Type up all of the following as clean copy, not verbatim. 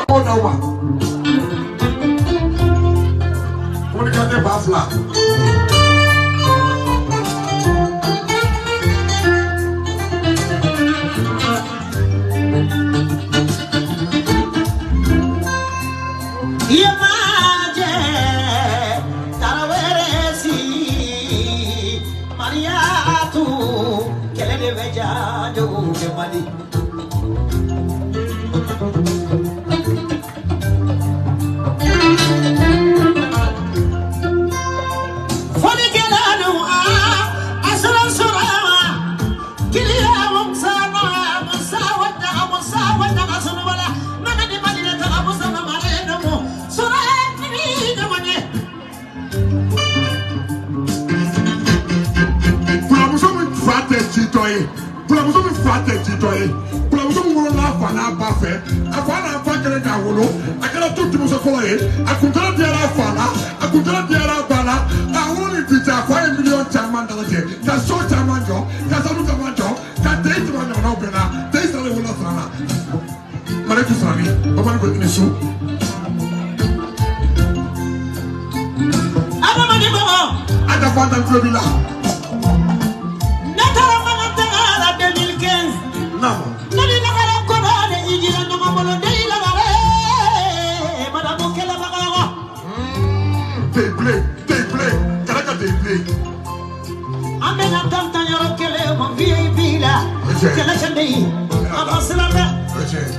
B'o d'aw ma. Communicateur 2000. Yamaje tarawere si Mariatu kɛlɛ de bɛ ja jogo kɛ man di. Fɔlikɛlalu a sɔrɔ sɔrɔ kiliya musa musa wada musa wada sunubala magadi madina taga musa mamare numu sɔrɔ ni ɲɔgɔn ye. Bulamuso min fa tɛ jitɔ ye, bulamuso min fa tɛ jitɔ ye, bulamuso min wolola a fa n'a ba fɛ, a fa n'a ba kɛlen k'a wolo, a kɛra tu denmuso fɔlɔ ye, a kuntala diyara a fa la, a kuntala diyara a ba la, k'a wolo ni bi cɛ, a fa ye miliyɔn caman dalajɛ, ka so caman jɔ, ka sanu caman jɔ, ka den caman ɲɔgɔnnaw bɛɛ la, den sara de wolola sara la. Mariatu Sarani, Bamani ko i ni su. Adamaden mɔgɔ. A da fɔ an tan tulo b'i la. Ne taara Makan taga la 2015. Naamu. Ne ni lagare kɔnɔ de i jira ɲɔgɔn bolo de i lagare madamu kɛlɛbaga wa. Den bilen, den bilen, kɛlɛ ka den bilen. An bɛna tan tan yɔrɔ kelen ma VIP la. Tiɲɛ. Kɛlɛ cɛ de ye a ma siran dɛ. O ye tiɲɛ ye.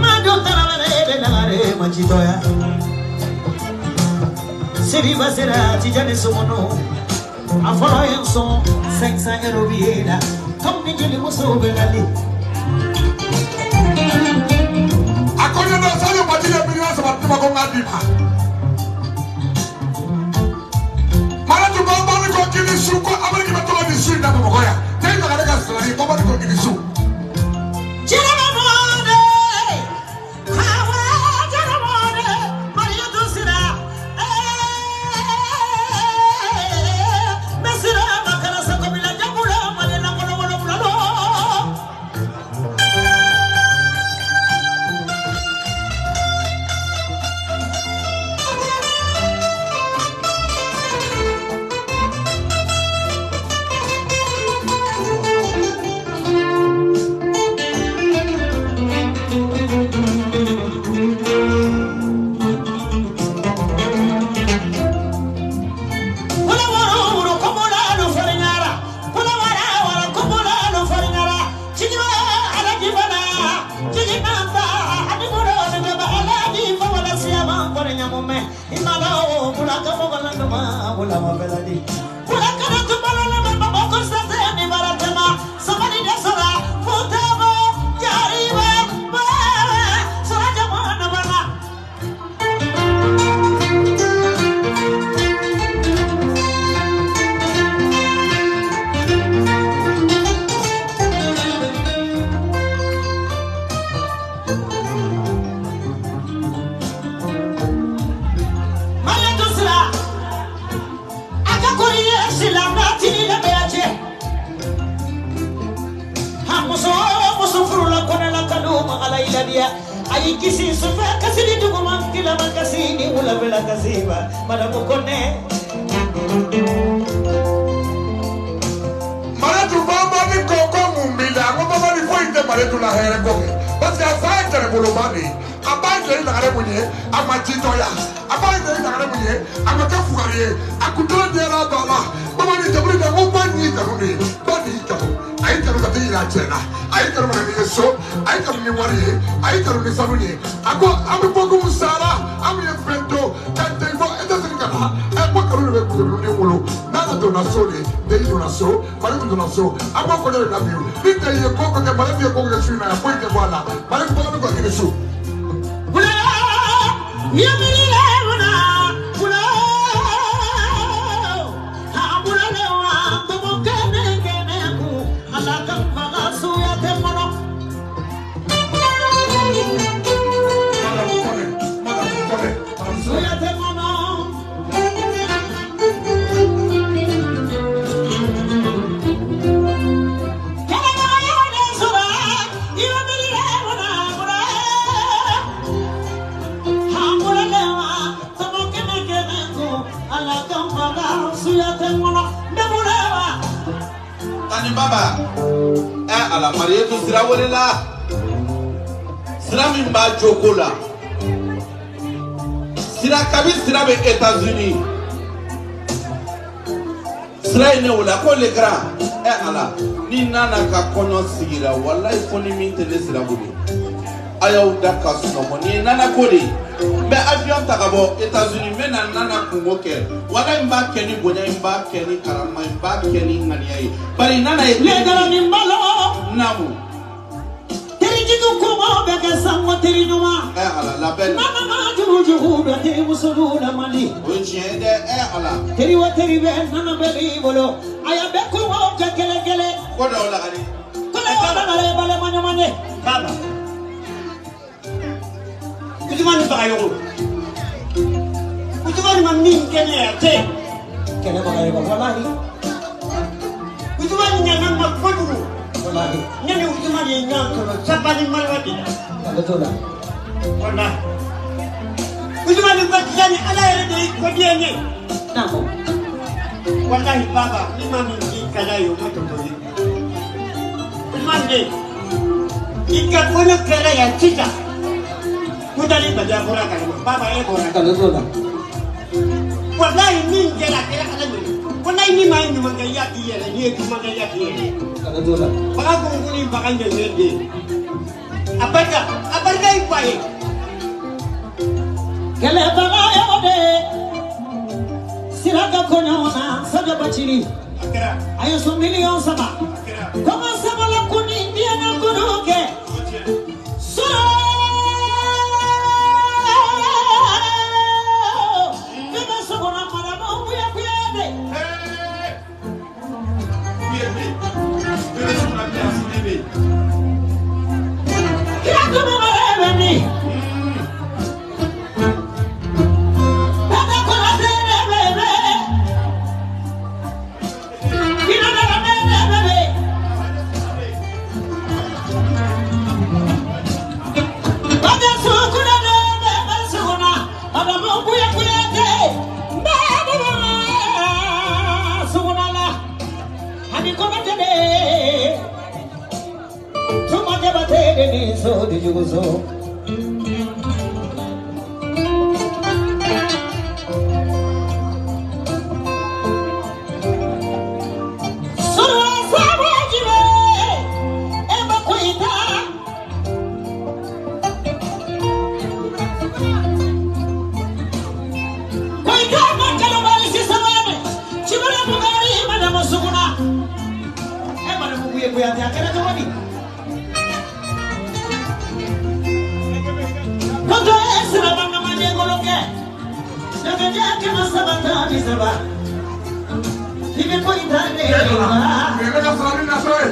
Madu Tarawele de lagare ma jitɔya. Seriba sera Tijani Sumunu a fɔlɔ ye n sɔn 500 euros billet la comme ni jelimuso bɛ lali. A ko ne ma Sadio Mati ye miliyɔn 3 di ne ma ko n k'a d'i ma. Mariatu Bamani ko k'i ni su ko Amérique bɛ tɔgɔ di su in na Bamakɔ yan. Cɛ in lagare ka sirani Bamani ko k'i ni su. Jɛnɛba hawa jɛnɛba Mariatu sira n sira makara sakobila jabula malena kɔnɔ wolonwula lo. Kula woro woro komola lo farinyara kula wara wara komola lo farinyara chijiwa alaji bana chiji namba ani muro ne ba alaji fa wala siyama farinya mumme imala o kula kamo wala nduma wala mabeladi kula kana tumala la baba ko sate ni baratema sabali desara futaba jariba ba saraja mana bana. Mariatu sira a ka kori ye silamɛ tini ne bɛ cɛ a muso muso furula kɔnɛ la kanu ma ala i ladiya a y'i kisi sufɛ kasi ni duguma tilama kasi ni wulafɛla kasi ma madamu kɔnɛ. Mariatu Bamani ko ko mun b'i la? N ko Bamani foyi tɛ Mariatu la hɛrɛ kɔ kɛ. Parce que a fa ye kɛlɛboloba de ye. A ba ye jeli lagare mun ye, a ma jitɔya. A ba ye jeli lagare mun ye, a ma kɛ fugari ye. A kuntala diyara a ba la. Bamani jabuli da n ko ba nin y'i kanu de ye. Ba nin y'i kanu. A y'i kanu ka t'i yira a cɛ la. A y'i kanu ka na n'i ye so. A y'i kanu ni wari ye. A y'i kanu ni sanu ye. A ko an bɛ bɔ komi sara. An ye fɛn to. Ka den bɔ États-Unis ka na. Ɛ ko kanu de bɛ kunkolo wolo. N'a donna so de, den donna so, Mariatu donna so. An b'a fɔ ne de la bi. Ni den ye ko ko kɛ, Mariatu ye ko ko kɛ su in na yan, foyi tɛ bɔ a la. Mariatu Bamani ko k'i ni su. Kula yamini lemuna kula abula lewa tomo kene kene ku ala kan faga suya te mono. Madame Kone, Madame Kone, Madame Sira. Suya te mono. Kene na yone sura yamini lemuna Baba ɛ ala Marietu sira welela sira min b'a joko la sira kabi sira bɛ États-Unis sira ye ne wele a ko le grand ɛ ala ni nana ka kɔɲɔ sigira walayi fo ni min tɛ ne sira bolo a y'aw da ka sunɔgɔ nin ye nana ko de ye n bɛ avion ta ka bɔ États-Unis n bɛ na nana kungo kɛ walayi n b'a kɛ ni bonya ye n b'a kɛ ni karama ye n b'a kɛ ni ŋaniya ye bari nana ye Le gara ni balo naamu terijugu kungo bɛ kɛ sango teri ɲuman ɛ ala labɛn nana ma jugu bɛ teri muso la mali o ye tiɲɛ ye dɛ ɛ ala teri wa teri bɛ nana bɛ b'i bolo a y'a bɛɛ kungo kɛ kelen kelen ko dɔw la ka di ko ne wa nana ye balima ɲuman ye Baba. Usumani Bagayogo. Usumani ma min kɛ ne ye a tɛ yen. Kɛlɛ Bagayogo walahi Usumani ɲana n ma kojugu. Walahi Ne ni Usumani ye ɲɔgɔn sɔrɔ sabali maliwa de la. Nkalon t'o la Walahi. Usumani ka diya ni Ala yɛrɛ de ye ko diya n ye. Naamu Walahi baba ni ma min k'i ka d'a ye o ma tɔtɔ ye. Usumani den i ka kɔɲɔ kɛra yan sisan. Kutali badiya bɔra kalama baba e bɔra. Nkalon t'o la Walahi min kɛra a kɛra Ala ɲɛna. Walahi ni maa ye ɲuman kɛ i y'a k'i yɛrɛ n'i ye juguman kɛ i y'a k'i yɛrɛ. Nkalon t'o la Baga kunkun ni baga ɲɛɲɛ den. A barika a barika y'i fa ye. Kɛlɛ Bagayogo de sira ka kɔɲɔ na Sadio Bacili A kɛra. A ye so miliyɔn saba A kɛra. Kɔngɔ saba la ko ni diɲɛ na kodo kɛ O tiɲɛ. Sɔrɔ ne bɛ sɔgɔma madamu kuya kuya de Hey! Kuye bɛ yen. Bébé sukuna bɛ yen, Asine bɛ yen. Kira tuma mara bɛ min Baba kɔrɔtɛ de bɛ bɛ Kira dara bɛ de bɛ bɛ Baba sukuna de bɛ bɛ sukuna madamu kuya kuya de Baba sukuna la Hani kɔnɔtɛ de Tuma jabate de ni so de jugu so Sura saba jibe Eba kuita Kuita makalo bali sisabame Chibara bugari madama suguna Eba nukuye kuya te akara jawani Koto esra banga manje goloke Nagaja kema sabata ni saba Ibe kuita ne Nin ye ne ka sira ni nasira ye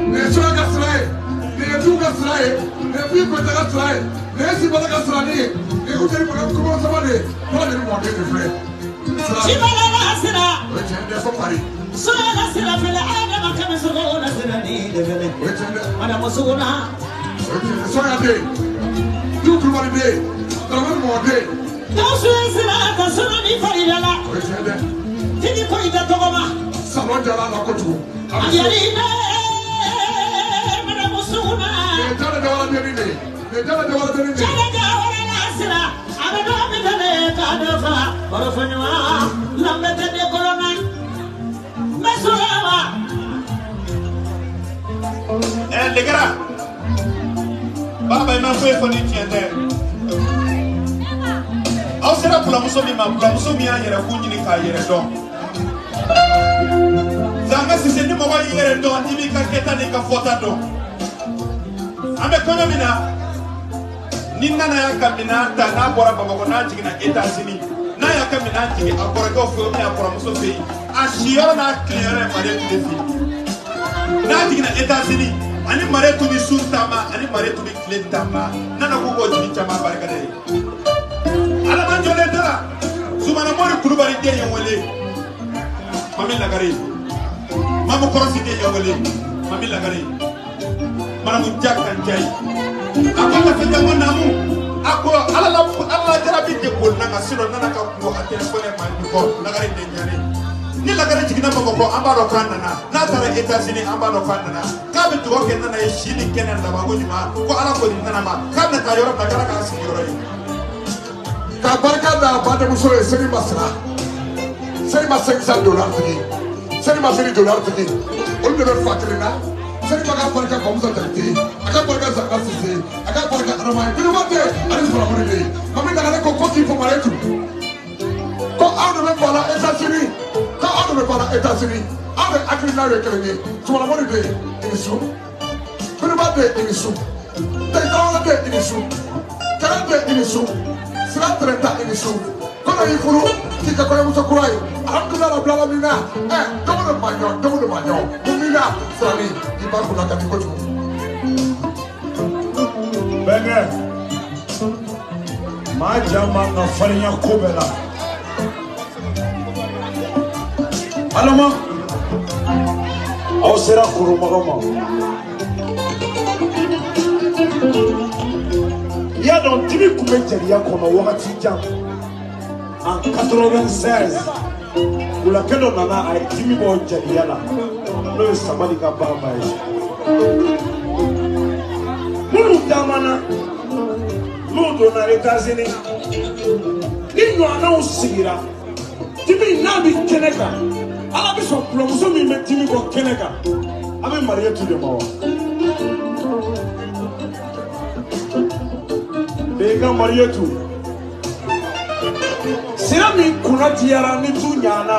nin ye Sura ka sira ye nin ye Dugu ka sira ye nin ye Fiye Koyita ka sira ye nin ye Sibala ka sira ni ye nin ye Useni Mɔkɛ kɔmɔ saba de ye fɔlɔ de ni mɔden de filɛ sira Chibara la sira o ye tiɲɛ dɛ fo Paris Sura la sira fele adama kame sugo la sira ni de fele o ye tiɲɛ dɛ Madamu suguna o ye tiɲɛ dɛ Sɔya bɛ yen Dugu Kulubali bɛ yen Daramani mɔden bɛ yen Gawusu ye sira ka sura ni farida la o ye tiɲɛ dɛ Tigi Koyita tɔgɔma salon jara a la kojugu a bɛ se Ayari ne madamu suguna nin ye Jara Jawara denni de ye nin ye Jara Jawara denni de ye Jara Jawara la sira a bɛ dɔ min tɛmɛ k'a dɔ fa baro fɔ ɲuman lamɛn tɛ ne kɔrɔ na n bɛ sɔrɔ wa Ɛ Legara. Baba i ma foyi fɔ ni tiɲɛ tɛ. Aw sera bulamuso min ma, bulamuso min y'a yɛrɛ kun ɲini k'a yɛrɛ dɔn. Zanga Sise ni mɔgɔ y'i yɛrɛ dɔn, i b'i ka kɛta n'i ka fɔta dɔn. An bɛ kɔɲɔ min na, ni nana y'a ka minɛn ta n'a bɔra Bamakɔ n'a jiginna États-Unis, n'a y'a ka minɛn jigin a kɔrɔkɛw fɛ yen ou bien a kɔrɔmuso fɛ yen, a siyɔrɔ n'a tilenyɔrɔ ye Marietu de fɛ yen. N'a jiginna États-Unis, ani Marietu bɛ su taama, ani Marietu bɛ tile taama, nana k'u k'o jigin caman barika da ye. Ala man jɔlen tɛ la, Sumana Mori Kulubali den ye n wele, Mami Lagare. Mamu Kɔrɔsi den ye n wele, Mami Lagare. Maramu Jaka Njayi. A ko masajan ko naamu, a ko Ala la Ala la jarabi de bolila n kan sinon nana ka kungo a telefɔni ma n kɔ Lagare den ɲanen. Ni lagare jiginna Bamakɔ an b'a dɔn k'a nana, n'a taara États-Unis an b'a dɔn k'a nana, k'a bɛ dugawu kɛ Nana ye si ni kɛnɛ labanko ɲuman, ko Ala k'o di Nana ma, k'a bɛna taa yɔrɔ min na k'Ala k'a sigiyɔrɔ ye. Ka barika da badenmuso ye Seli Masira, Seli ma $500 tigi, Seli ma seli dollar tigi, olu de bɛ fa kelen na. Seli ma ka barika Bamusa Jakite, a ka barika Zaka Sise, a ka barika Adama ye, Binuba tɛ ani Suramuni de ye. Mami Lagare ko ko k'i fɔ Mariyetu, ko aw de bɛ ba la États-Unis, ko aw de bɛ ba la États-Unis, aw de hakilina ye kelen ye. Suramuni de ye i ni su, Binuba de i ni su, Tɛnkawa de i ni su, Kɛlɛ de i ni su, Sira tɛrɛta i ni su. Kɔnɔ y'i furu k'i ka kɔɲɔmuso kura ye, alhamdulilayi rabbil alamina. Ɛ dogo de ma ɲɔ, dogo de ma ɲɔ, mumina sirani i ba kunna ka di kojugu. Bɛnkɛ, maa ja man ka farinya ko bɛɛ la. Alama, aw sera koromaga ma. I y'a dɔn dimi tun bɛ jeliya kɔnɔ wagati jan. En 96, wulakɛ dɔ nana a ye dimi bɔ jeliya la, n'o ye Sabali ka baaba ye. Minnu taamana, n'u donna États-Unis, ni ɲɔgɔnnaw sigira, dimi n'a bɛ kɛnɛ kan, Ala bɛ sɔn bulanmuso min bɛ dimi bɔ kɛnɛ kan, a bɛ Mariyetu de ma wa? Bɛɛ ka Mariyetu. Sira min kunna diyara ni du ɲana.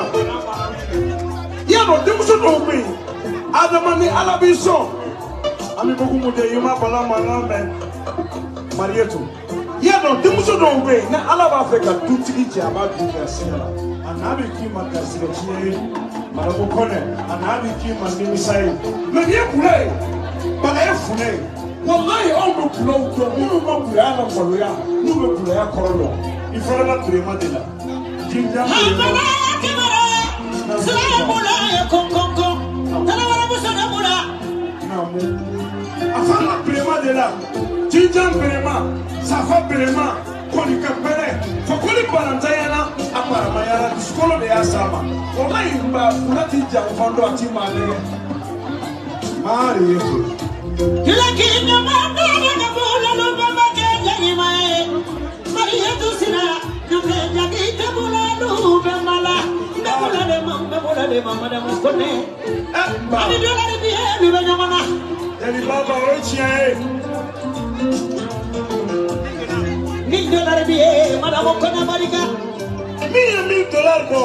I y'a dɔn denmuso dɔw bɛ yen, Adama ni Ala b'i sɔn. An bɛ bugu mun de i ma bala mankan mɛn Mariyetu. I y'a dɔn denmuso dɔw bɛ yen, ni Ala b'a fɛ ka dutigi jɛ, a b'a dun garisigɛ la. A n'a bɛ k'i ma garisigɛ tiɲɛ ye, Marabu Kɔnɛ, a n'a bɛ k'i ma nimisa ye. Mɛ nin ye kula ye, baga ye funɛ ye. Walayi anw bɛ kulaw dɔn, minnu ma kulaya la maloya, n'u bɛ kulaya kɔrɔ dɔn. I farala Birema de la. Jinja Birema. A farala Birema de la. Jinja Birema, Safa Birema, Kɔnika Pɛrɛ, Fakoli balantayana, a baramayara, dusukolo de y'a s'a ma. Walayi ba kula ti janfa dɔn, a ti maa nɛgɛ. Mariyetu. Jeli baba o ye tiɲɛ ye. Min ye $1,000 bɔ,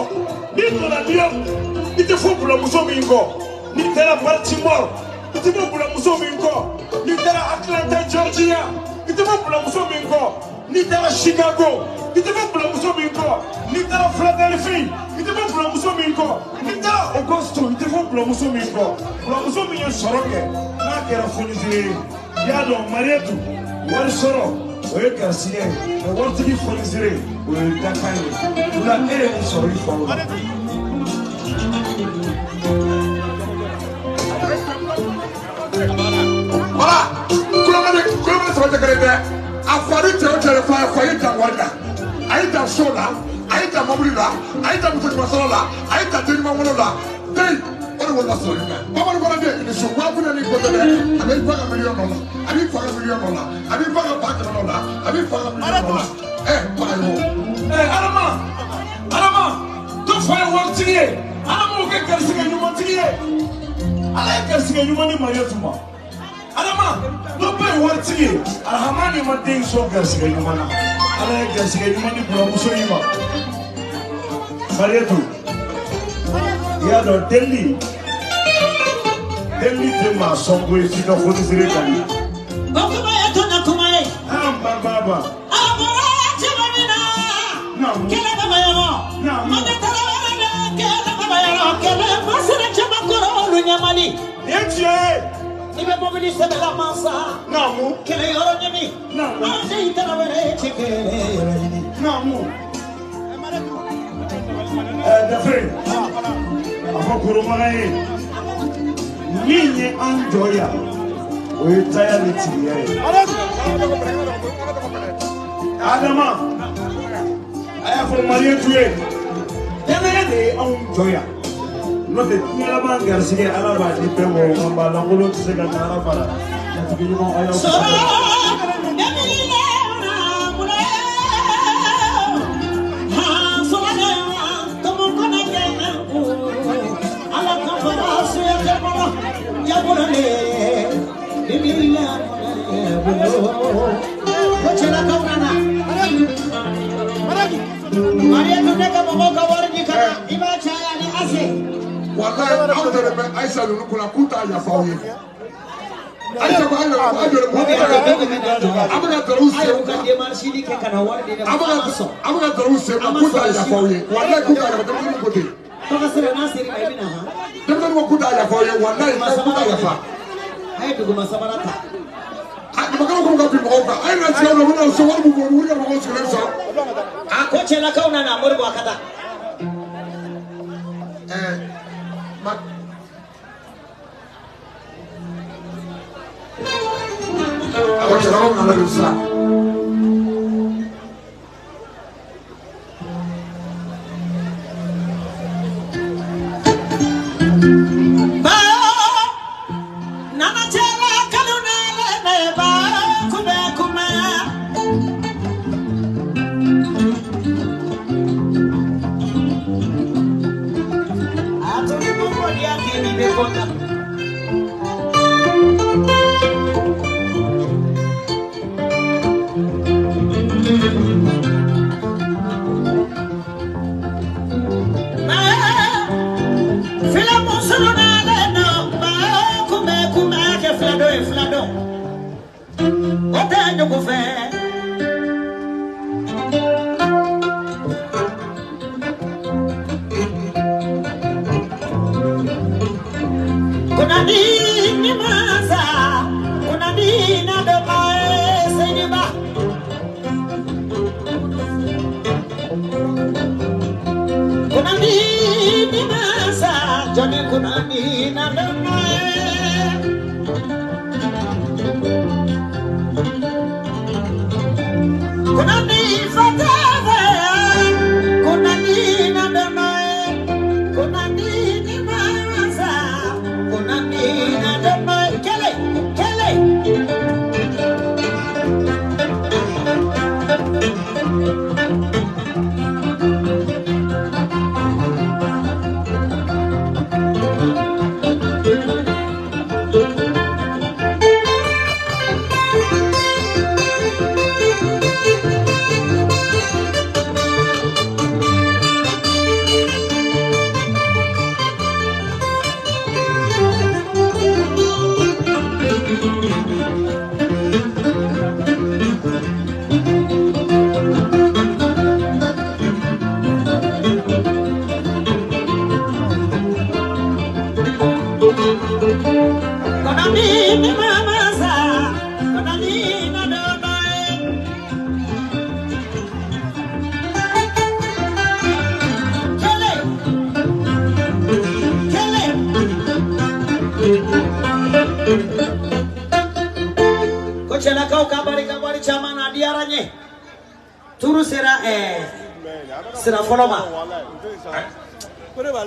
n'i donna New York, i tɛ fɔ bulanmuso min kɔ, n'i taara Baltimore, i tɛ bɔ bulanmuso min kɔ, n'i taara Atlanta, Georgia, i tɛ bɔ bulanmuso min kɔ, n'i taara Chicago, i tɛ bɔ bulanmuso min kɔ, n'i taara Philadelphie, i tɛ bɔ bulanmuso min kɔ, n'i taara Augusta, i tɛ bɔ bulanmuso min kɔ. Bulanmuso min ye sɔrɔ kɛ, n'a kɛra fonisire ye, i y'a dɔn Mariyetu, wari sɔrɔ o ye garisigɛ ye, mɛ waritigi fonisire o ye dakan ye. O la e ye nin sɔrɔ i faw la. Voilà, kulonkɛ kulonkɛ saba tɛ kelen dɛ. A fa ni cɛ o cɛ de fa ye, fa ye dan wari la, a ye dan so la, a ye dan mobili la, a ye dan muso ɲuman sɔrɔ la, a ye dan den ɲuman wolo la. Den o de wolola sɔrɔ nin na. Bamanan fana den ni su waa bi naani kɔ tɛ dɛ. A bɛ i fa ka miliyɔn dɔ la, a b'i fa ka miliyɔn dɔ la, a b'i fa ka 100,000 dɔ la, a b'i fa ka miliyɔn dɔ la. Ɛ Bagayogo. Ɛ Adama, Adama, dɔ fa ye waritigi ye, Ala m'o kɛ garisigɛ ɲumantigi ye. Ala ye garisigɛ ɲuman di Mariyetu ma. Adama, dɔ ba ye waritigi ye, Arahamani ma den sɔn garisigɛ ɲuman na. Ala ye garisigɛ ɲuman di buranmuso in ma. Mariyetu, i y'a dɔn delili, delili tɛ maa sɔn ko ye f'i ka fonisire ka di. An ba ba ba. Naamu. Naamu. Nin ye tiɲɛ ye. I bɛ mobili sɛbɛla mansa. Naamu. Kɛlɛ yɔrɔ ɲini. Naamu. An den tarawele cɛ kɛlɛ yɔrɔ ɲini. Naamu. Dafe, a fɔ koromaga ye, min ye an jɔ yan, o ye taya ni tigiya ye. Adama, a y'a fɔ Mariyetu ye, danaya de ye anw jɔ yan. N'o tɛ diɲɛ laban garisɛgɛ Ala b'a di bɛɛ ma o nka maa lankolon tɛ se ka Ala fara. Jatigi ɲuman aw y'aw Wallahi aw yɛrɛ bɛ Ayisa ninnu kunna k'u t'a yafa aw ye. Ayisa ko aw yɛrɛ aw yɛrɛ bɛ an bɛ ka dɔrɔgu sen kan. An bɛ ka dɔrɔgu sen kan k'u t'a yafa aw ye. Wallahi k'u t'a yafa denmisɛnninw ko ten. Denmisɛnninw ko k'u t'a yafa aw ye wallahi k'u t'a yafa. Ɲamakalaw ko ka bin mɔgɔw kan a ye na sigi aw la u bɛna so wari b'u bolo u bɛ ka mɔgɔw sigilen sɔrɔ. A ko cɛlakaw nana Moribo a ka taa. Awɔ cɛlakaw nana de sisan. Sira fɔlɔ ma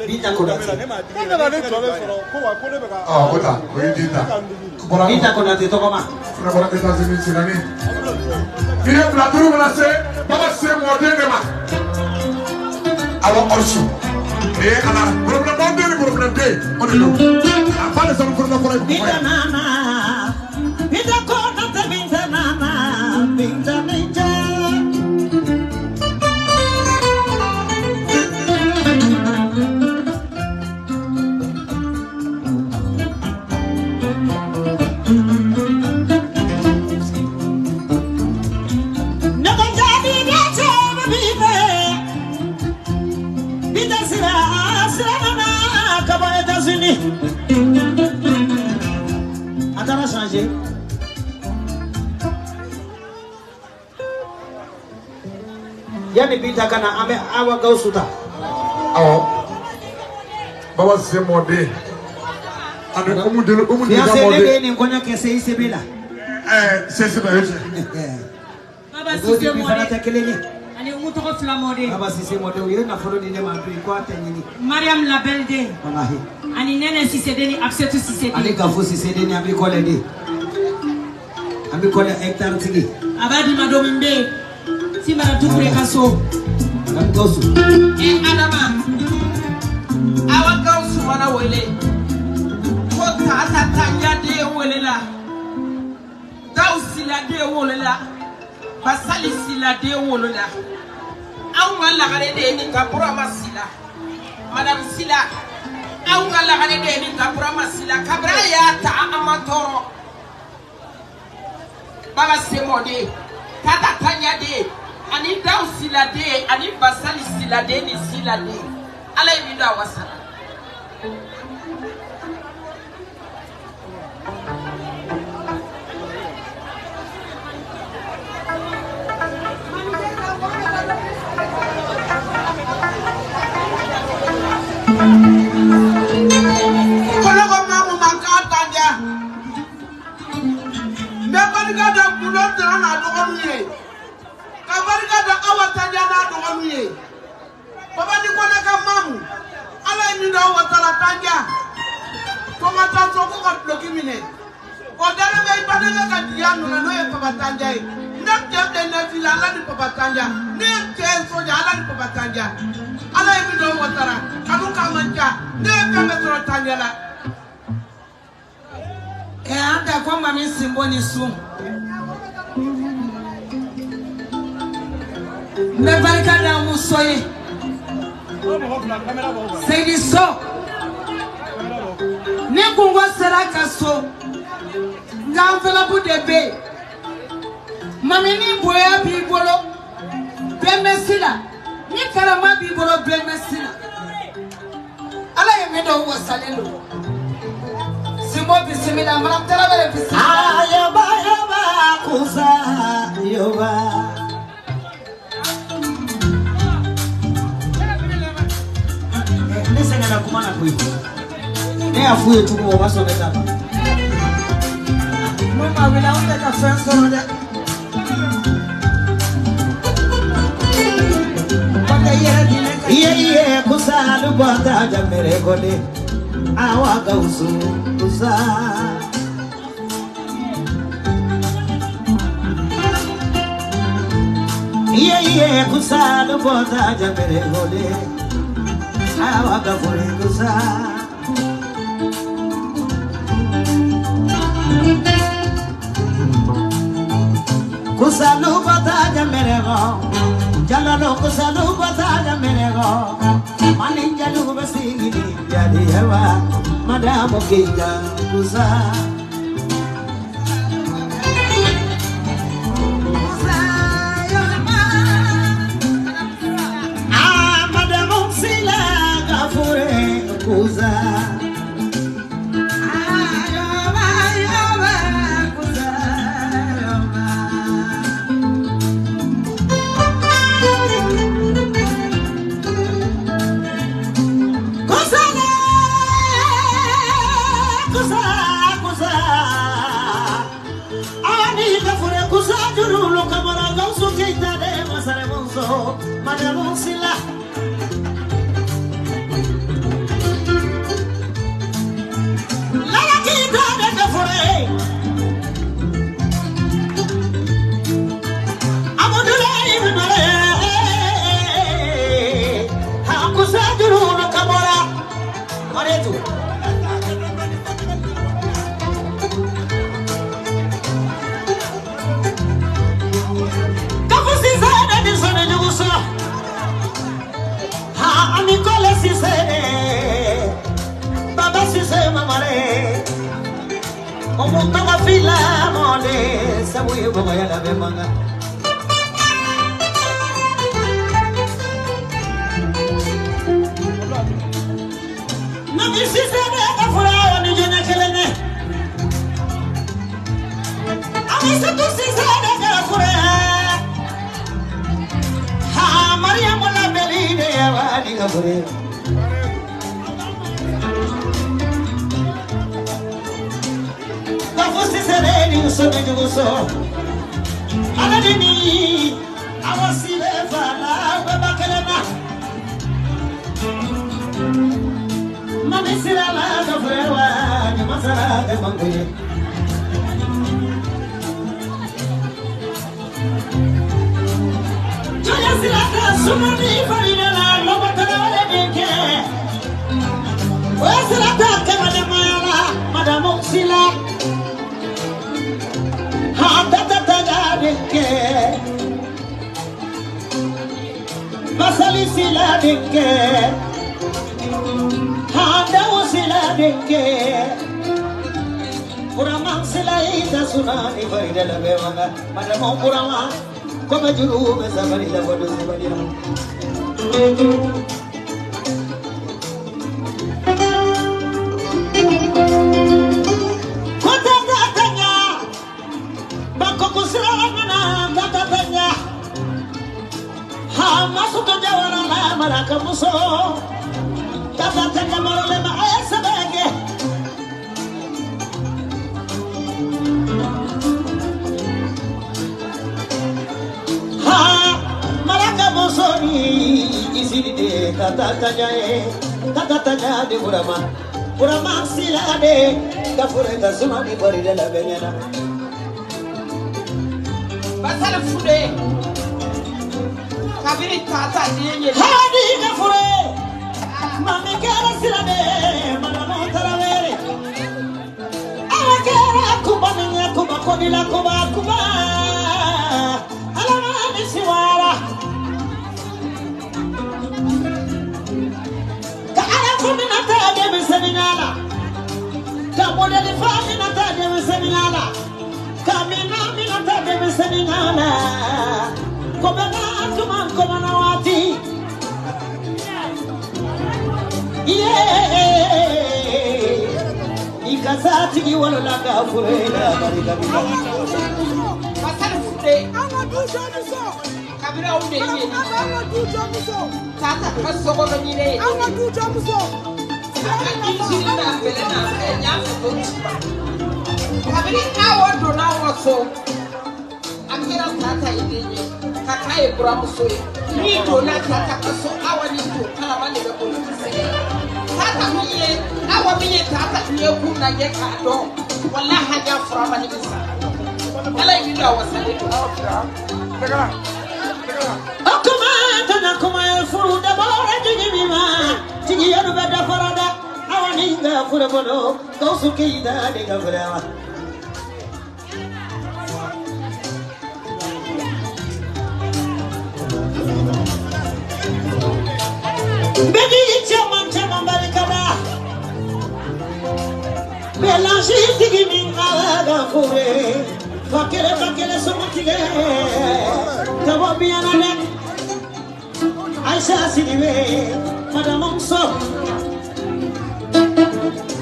Binta Konate. O ta o ye den ta. Binta Konate tɔgɔ ma. Fana bɔra États-Unis Sinani. N'i ye bila duuru mana se baba se mɔden de ma. Awɔ ɔrisu. Ee ala gorobinɛ ni gorobinɛ den o de don. A fa de sanu furula fɔlɔ ye. Binta nana Binta Konate Binta nana Binta Binta. A taara changer. Yanni Binta ka na an bɛ Awa Gawusu ta. Awɔ. Baba Sise mɔden. Ani Umu Delo Umu Delo mɔden. Ne de ye nin kɔɲɔ kɛ CICB la. Ɛɛ CICB o ye tiɲɛ. Baba Sise mɔden. Fana tɛ kelen ye. Ani Umu Umu tɔgɔ fila mɔden. Baba Sise mɔden u ye nafolo di ne ma bi ko a tɛ ɲini. Mariam Label den. Walahi. Ani Nɛnɛ Sise den ni Absetu Sise den. Ani Gafo Sise den ni Abi Kɔlɛ den. Abi Kɔlɛ hectare tigi. A b'a di ma don min bɛ yen. Simara Dukure ka so. Madame Gawusu. E Adama. Awa Gawusu mana wele. Ko Tata Tanja den welela. Dawu Sila den welela. Basali Sila den wolola. Anw ka lagare de ye nin ka Burama Sila. Madame Sila. Anw ka lagare de ye nin ka Burama Sila. Kabini a y'a ta an ma tɔɔrɔ. Baba Semɔden, Tata Tanja den, ani Dawu Sila den, ani Basali Sila den ni Sila den. Ala ye min don a wasa la. Kologo mamu manka tanja. N bɛ barika da Gundo Tara n'a dɔgɔninw ye. Ka barika da Awa Tanja n'a dɔgɔninw ye. Baba ni Kɔnɛ ka mamu. Ala ye min da Awa Tara Tanja. Ko ma taa so ko ka duloki minɛ. O dalen bɛ i badenkɛ ka jigiya nɔ na n'o ye Papa Tanja ye. Ne cɛ filɛ nɛti la Ala ni Papa Tanja. Ne ye cɛ ye soja Ala ni Papa Tanja. Ala ye min da Awa Tara kanu k'a man ca. Ne ye fɛn bɛɛ sɔrɔ Tanja la. Ɛ an ta ko mami sinbo ni sun. N bɛ barika da muso ye. Seyidi So. Ni kungo sera ka so. Nka enveloppe de bɛ yen. Mami ni bonya b'i bolo. Bɛn bɛ si la. Ni karama b'i bolo bɛn bɛ si la. Ala ye min dɔn wasalen don. Simbo bisimila, Madame Tarawele bisimila. Ayoba yoba kusa yoba. Ne sɛgɛnna kuma na koyi. Ne y'a f'u ye cogo min o ma sɔn ne ta ma. N'u ma wuli anw tɛ ka fɛn sɔrɔ dɛ. Kɔtɛ i yɛrɛ di ne ka. Iye iye kusa lubata jamere kole. Awa Gawusu kusa. Iye iye kusa lubata jamere kole. Awa gafure kusa. Kusa lubata jamere go. Jalalo kusa lubata jamere go. Maninja lubasi jadi hewa. Madamu kita kusa. Ah, madamu sila gafure kusa. Ayoba ayoba kusa ayoba. Kusa kusa kusa. Ani gafure kusa jurulu kamara Gawusu Keita de masare monso madamu sila. Lala Keita de gafure. Abudulayi bidore. Ha kusa jurulu kamara. Maretu. Kafu Sise de disone juguso. Ha ami kole Sise de. Baba Sise mamare. Omo tɔgɔ fila mɔle sabu ye bɔgɔya labɛn manga. Mami Sise de ka fura o ni jɔnya kelen ye. Ami Setu Sise de ka fura. Ha Mariamu labɛli de ye wa ni ka fura. Kafu Sise de ni muso ni juguso. Ala de ni Awa sile fala baba kelena. Mami sila la gafrewa ni masara de manguye. Joya sila ka sumani farina la lobata wale denke. Oya sila ta kemane mayala madamu sila. Ha ta ta ta denke. Masali sila denke. Handa sila denke. Burama sila ita sunani farida la bewanga. Madamu burama kome juru me sabari la bodu sabari la. Kota tanya, bakoko sila mana kota tanya. Ha masuto jawara la maraka muso. Kata tanya marole ma ayasabege. Ha maraka muso ni isiri de kata tanya e kata tanya de burama burama sila de kafure kasuma ni bari de la benyana. Basala fude. Kabiri tata denye. Hadi kafure. Mami kera sila de manamu tarawere. Awa kera kuba ninya kuba kodila kuba kuba. Alama ni siwara. Ka ala kumi na ta demiseninala. Ka modeli fa mina ta demiseninala. Ka mina mina ta demiseninala. Kobe na tuman kobe na wati. Yeah, ikasati wala kafurela barika bila. Basala fude. Kabira unde ye. Tata ka sogo nyine. Aka injini na bele na nya fo. Kabiri awo dona wo so. Akira tata idenye. Kaka ye buramuso ye. Ni dona tata ka so awa ni to kala ma le be ko ni. Tata mi ye awa mi ye tata ni ku na ye ka do. Wallahi haja fura ma ni bisa. Ala yi do wasale do. Akuma tana kuma furu da bora jigi mima jigi yanu bada farada awani nga furu bono gausu keida de gafrewa. Baby chaman chaman barikada Belanji tigi minga gafure fakere fakere somatige kabo biana ne Aisha Sidibe Madam Onso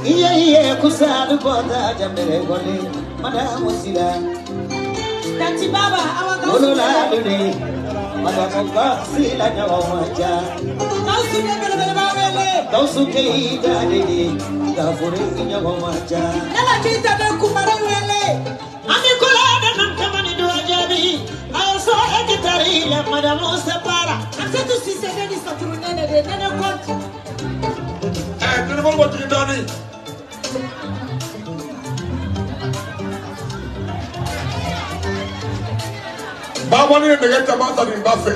Iye iye kusadu bota jambere gole Madam Sila Tanti Baba awa gausu Olola dune Madam Sila nyawaja Gausu ne bele bele ba wele Gausu keida dede Gafure nyawaja Nala kita be kumara wele Ami kola da nan kamani do jabi Aso ekitari la Madam Separa Asetu sise ne ni saturu nene de nene konti. Eh téléphone bɔ jigin dɔɔni. Babani ye nɛgɛ caman ta nin ba fɛ.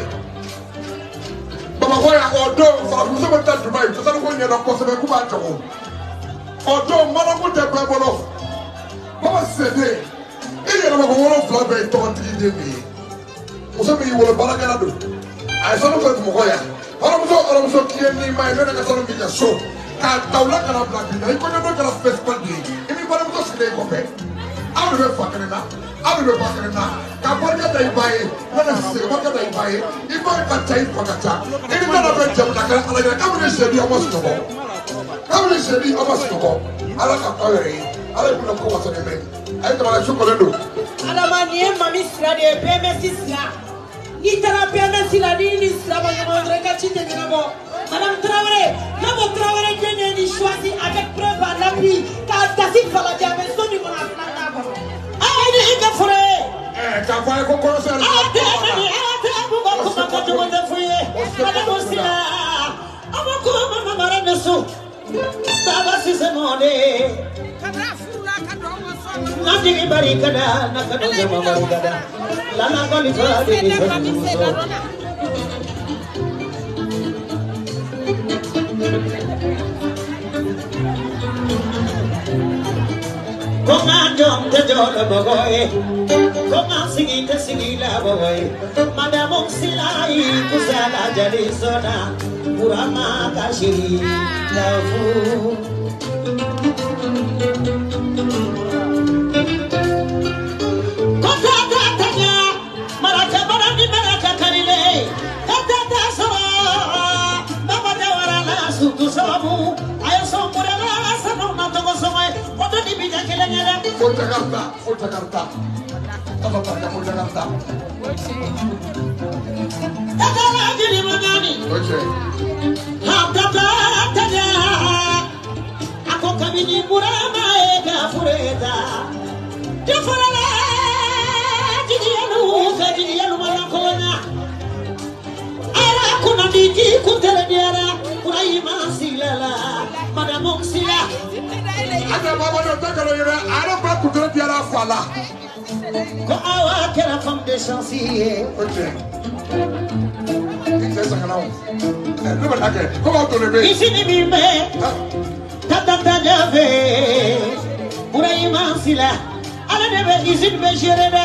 Bamakɔ yan o don farafinmuso bɛ taa Dubayi sosani ko ɲɛdɔn kosɛbɛ k'u b'a jago. O don manaku tɛ bɛɛ bolo. Baba Sise i yɛlɛmako 7 bɛɛ ye tɔgɔtigi den de ye. Muso min y'i wolo baarakɛla don. A ye sanu feere Bamakɔ yan. Hɔrɔnmuso k'i ye n'i ma ye ne ka sanu b'i ka so. K'a ta u la ka na bila bi la i kɔɲɔdon kɛra festival de ye. I b'i balimamuso sigilen i kɔfɛ. Aw de bɛ fa kelen na. Aw de bɛ ba kelen na. Ka barika da i ba ye. Ne Sise ka barika da i ba ye. I ba ka ca i fa ka ca. I ni nana bɛ jamana kɛ ala yɛrɛ kabini sɛbi aw ma sunɔgɔ. Kabini sɛbi aw ma sunɔgɔ. Ala ka k'aw yɛrɛ ye. Ala ye kunna ko wasalen bɛ. A ye jamana su kɔlen don. Adama nin ye mami sira de ye BMS sira. N'i taara BMS la n'i ni sira ma ɲɔgɔn dɔrɔn i ka ci tɛ ɲɛnabɔ. Madame Traoré, Nabo Traoré den de ye nin choisi avec preuve à l'appui k'a dasi falajɛ a bɛ so min kɔnɔ a fila t'a kɔnɔ. Awa ni i ka fure. K'a fɔ a ye ko kɔɲɔso yɛrɛ. Awa tɛ mami awa tɛ bugɔ. kuma ka jugu tɛ f'u ye. Madamu Sila, aw ko mama mara ne so. Baba Sise mɔne. Nandigi barikada, nakanu jama barikada. Lala kalifa de ni fɛn. Koma jom te jolo bogoye, koma sigi te sigi la bogoye. Madamu Sila kusala jali sona, Burama kashiri lafu. Kota tanya, maraka barani maraka karile, kota tasoro, baba jawara la sutu sababu, ayo sombura la sanu na togo somai, oto ni bija kelengela. Fo Jakarta, fo Jakarta, apa parka fo Jakarta. Tata la jiri magani. Okay. Ha tata tanya, ako kabini Burama e gafureta, jafurala. Ala kuna diji kuntele diara Burama Sila Madamu Sila. Ada baba no takalo yere ala ba kuntele diara fala. Ko awa kera femme de chance. OK. Ite sakana o. Ne ba take. Ko ba to lebe. Isi ni mi me. Tata tata ve. Burama Sila. Ala de be isi be gérer de.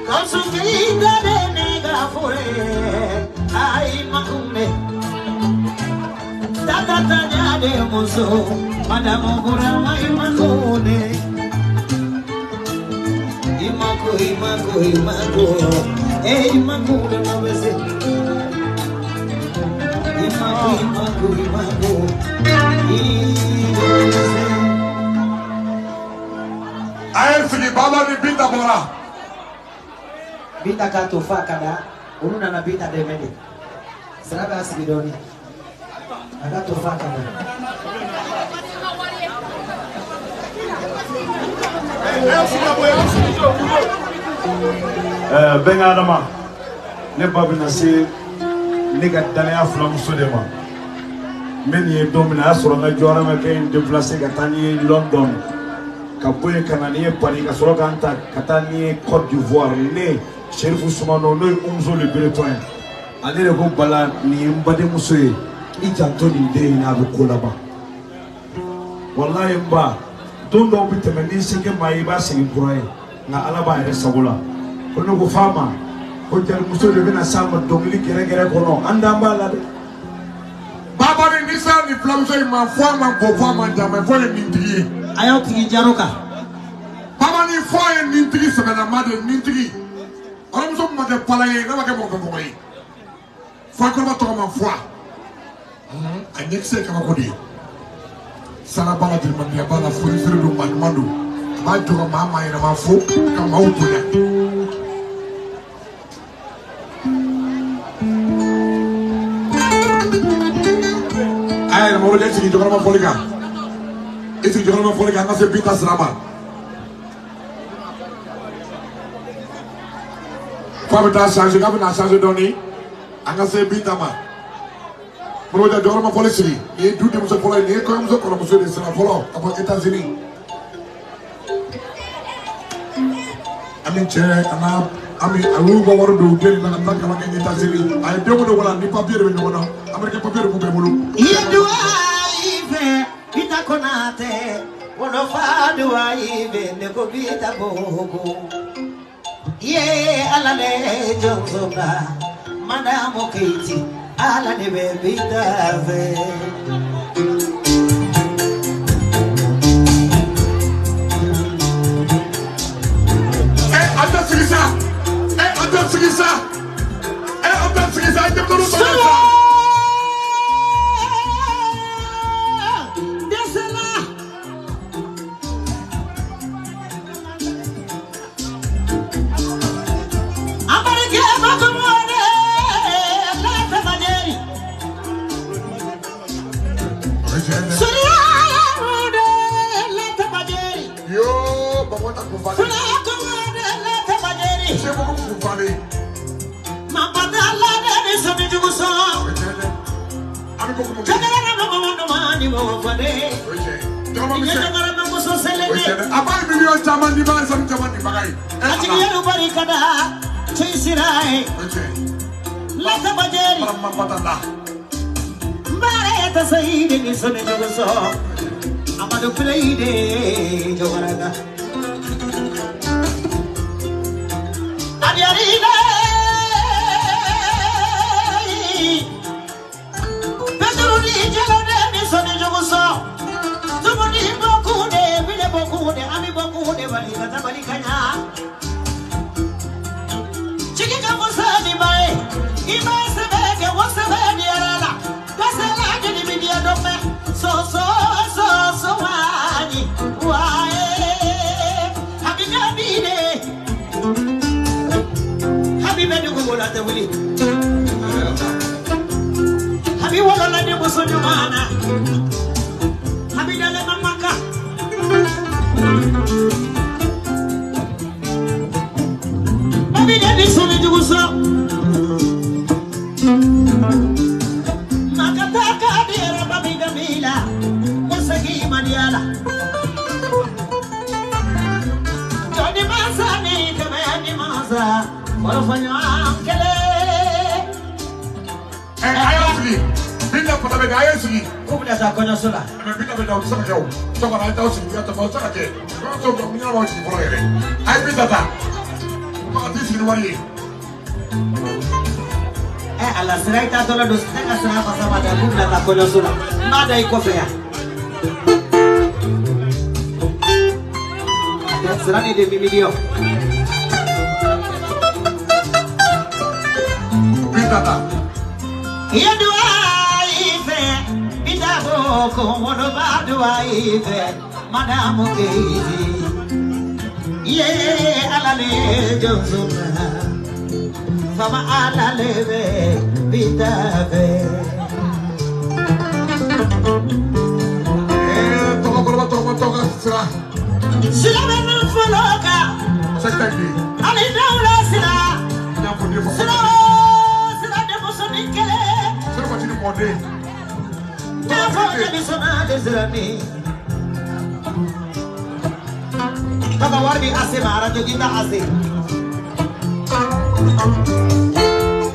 Gawusu Keyita de ne ka fure ayi makunde Tata Tanja de muso Madamu Burama imakunde Imako imako imako eh imakunde mabese Imako imako imako Aye sigi baba ni Binta bɔra. Binta ka to fa ka da olu nana Binta dɛmɛ de sira b'a sigi dɔɔni a ka to fa ka da. Bɛnkɛ Adama ne ba bɛna se ne ka danaya filamuso de ma n bɛ nin ye don min na a y'a sɔrɔ n ka jɔyɔrɔ ma kɛ n déplacé ka taa ni ye London. Ka bɔ yen ka na n'i ye Paris ka sɔrɔ k'an ta ka taa n'i ye Côte d'Ivoire ne Chérif Soumano n'o ye Umuso le Breton ye ale de ko Bala nin ye n badenmuso ye i janto nin den in na a bɛ ko laban walayi n ba don dɔw bɛ tɛmɛ n'i se kɛ maa ye i b'a segin kura ye nka Ala b'a yɛrɛ sago la ko ne ko f'a ma ko jelimuso de bɛna s'a ma dɔnkili gɛrɛgɛrɛ kɔnɔ an dan b'a la dɛ. Baba ni nisa ni filamuso in ma fɔ a ma bɔ fɔ a ma jama fɔ ye nin tigi ye. A y'aw tigi jaro kan. Baba ni fɔ ye nin tigi sɛbɛlama de nin tigi ɔrɔmuso ma kɛ pala ye n'a ma kɛ mɔgɔkɔrɔba ye fakɔrɔba tɔgɔ ma fɔ a ɲɛkisɛ ye kabako de ye sara b'a la jelimandiya b'a la fonisere don maa ɲuman don a b'a jɔ ka maa maa yɛrɛma fo ka maaw bonya. A yɛrɛ mɔgɔ de sigi jɔkɔrɔma fɔli kan. I sigi jɔkɔrɔma fɔli kan an ka se Binta sira ma. F'a bɛ taa changer k'a bɛna changer dɔɔni an ka se Binta ma. Moribo jɔkɔrɔma fɔli sigi nin ye du denmuso fɔlɔ ye nin ye kɔɲɔmuso kɔrɔmuso de ye sira fɔlɔ ka bɔ États-Unis. An bɛ cɛ an n'a an bɛ a y'u ka wari don u den na ka taa kalan kɛ États-Unis a ye denw de wala ni papier de bɛ ɲɔgɔn na Amérique papier de b'u bɛɛ bolo. I ye duwa i fɛ Binta Konate wolofa duwa i fɛ ne ko Binta Bogo ye Ala le jɔnsoba Madamu Keyti Ala de bɛ Binta fɛ. An tɛ sigi sa an tɛ sigi sa an tɛ sigi sa an denmisɛnninw tɔ bɛ sa. Dɛsɛla. Abarike bakumode la tamaderi. Suriya de la tamaderi. Yo bamota ta kun falen. A b'a ye miliyɔn caman di b'a ye sanu caman di baga ye. A jigiya barika da cɛ sira ye. Latabajɛri. Mbare ta sayi de ni sanu jugu sɔn. Amadu Pilayi de jɔyɔrɔ. Adiyarina. Peturu ni jalo de ni sanu jugu sɔn. Tumuni bokunde bile bokunde ami bokunde bali kata bali kanya. Chiki kamusa ni bae, ima sebeke wasebe ni arala. Kasela jini bidia dome, so so so so wani wae. Habiba bide, habiba dugu la tewili. Habi wala la demuso nyumana. Habidale mamaka. Babide bisoni juguso. Makataka dira babida mila. Musagi maniala. Joni masani kame ni masa. Walofanyo ankele. Ayo Binta fana bɛ a ye sigi. K'u bɛna taa kɔɲɔso la. Mɛ Binta bɛ na o tɛ se ka kɛ o. Sɔgɔma a ye taa sigi ka tɛmɛ o tɛ se ka kɛ. Kɔɲɔso ɲɛnama b'aw sigi fɔlɔ yɛrɛ. A ye Binta ta. Tɔgɔ tɛ sigi wari ye. Ɛ ala sira i t'a dɔ la don ne ka sira fasa ma da k'u bɛna taa kɔɲɔso la n b'a da i kɔfɛ yan. Sira ni demi miliyɔn. Binta ta. Yeduwa ife bitabo ko woloba duwa ife madamu keiji ye alale jonsuma fama alale be bitabe. Tɔgɔ kɔrɔba tɔgɔ tɔgɔ sira. Sira bɛ min fɔlɔ kan. Sɛgɛtɛ. Ani dawula sira. Sira sira denmusonin kelen. Sira ma mɔden. N'a fɔ denmisɛnnin de sira min. Tɔgɔ wari di ase ma arajo k'i ta ase.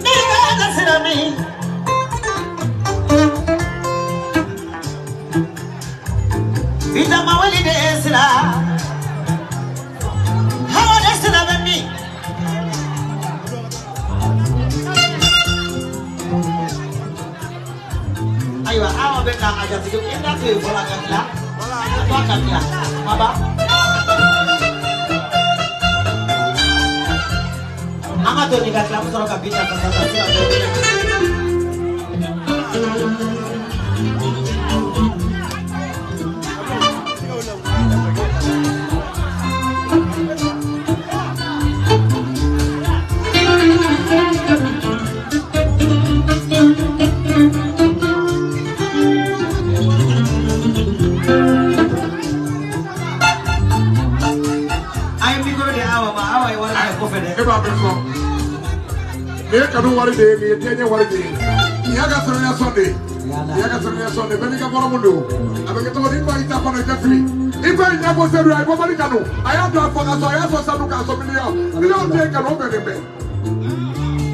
Ne bɛ ka sira min. Binta mawali de sira. Hawa de sira bɛ min. Ayiwa awa bɛ ka a jatigi i n'a to yen fɔlɔ a ka tila a to a ka tila baba. An ka to nin ka tila an bɛ sɔrɔ ka Binta fasa ta sisan dɔw bɛ na. E b'a bɛɛ fɔ nin ye kanu wari de ye nin ye diɲɛ wari de ye nin y'a ka sanuya sɔn de ye nin y'a ka sanuya sɔn de ye bɛɛ n'i ka kɔrɔmu don a bɛ kɛ cogo di i fa y'i ta fana i tɛ fili i fa y'i ɲɛbɔ sedu a ye bɔbɔli kanu a y'a don a fa ka so a y'a sɔn sanu k'a sɔn miliyɔn miliyɔn den kanu o bɛnnen bɛ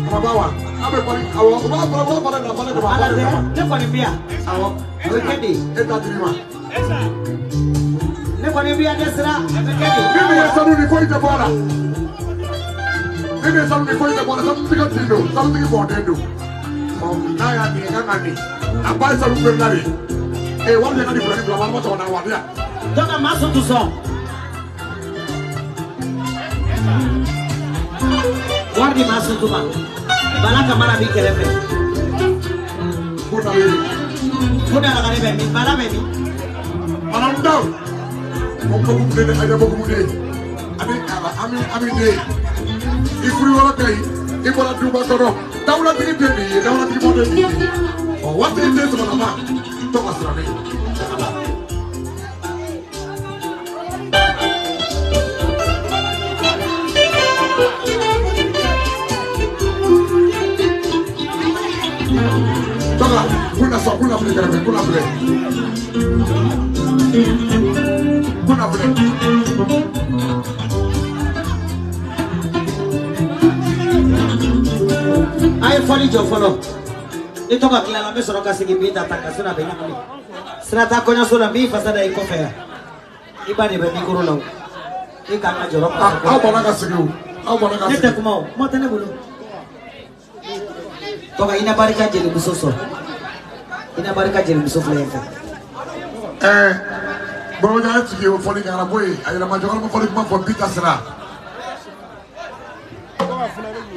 kɔrɔba wa a bɛ bɔli awɔ u b'a fɔlɔ fɔlɔ fɔlɔ nafa de b'a Ala tɛ ne kɔni bi yan awɔ o bɛ kɛ de. E t'a dir'i ma. Ne kɔni bi yan dɛ sira a bɛ kɛ de. Min ye sanu ni foyi tɛ bɔ a la. Min ye sanu ni foyi tɛ bɔ a la sanutigi ka tin don sanutigi mɔden don ɔ n'a y'a nin kan ka nin a ba ye sanu feerela de ye ee wari de ka di fila ni fila ma sɔrɔ na wa yan. Donc a ma sɔn tu sɔn. Wari di ma sɔn tu ma. Bala Kamara b'i kɛrɛfɛ. Ko na bɛ yen. Ko da lagare bɛ min Bala bɛ min. Madame Daw mo ko mu de aja ko mu de ami ami ami de i furu yɔrɔ ka ɲi i bɔra duba kɔnɔ dawulatigi den de ye dawulatigi mɔden de ye ɔ waritigi den sɔgɔma tɔgɔ siran ne. Tɔgɔ kuna sɔn kuna filɛ kɛrɛfɛ kuna filɛ kuna filɛ. A ye fɔli jɔ fɔlɔ ni tɔgɔ tilala n bɛ sɔrɔ ka segin Binta ta kan sinon a bɛ ɲagami sira t'a kɔɲɔso la n b'i fasa da i kɔfɛ yan i ba de bɛ mikoro la o i k'an ka jɔrɔ. Aw banna ka sigi o aw banna ka sigi. Ne tɛ kuma o kuma tɛ ne bolo. Tɔgɔ i na barika jelimuso sɔrɔ i na barika jelimuso filɛ yen fɛ. Ɛɛ Bɔrɔbɔjan ye sigi o fɔli kɛra bɔ yen a yɛlɛma jɔyɔrɔ ma fɔli kuma fɔ Binta sira.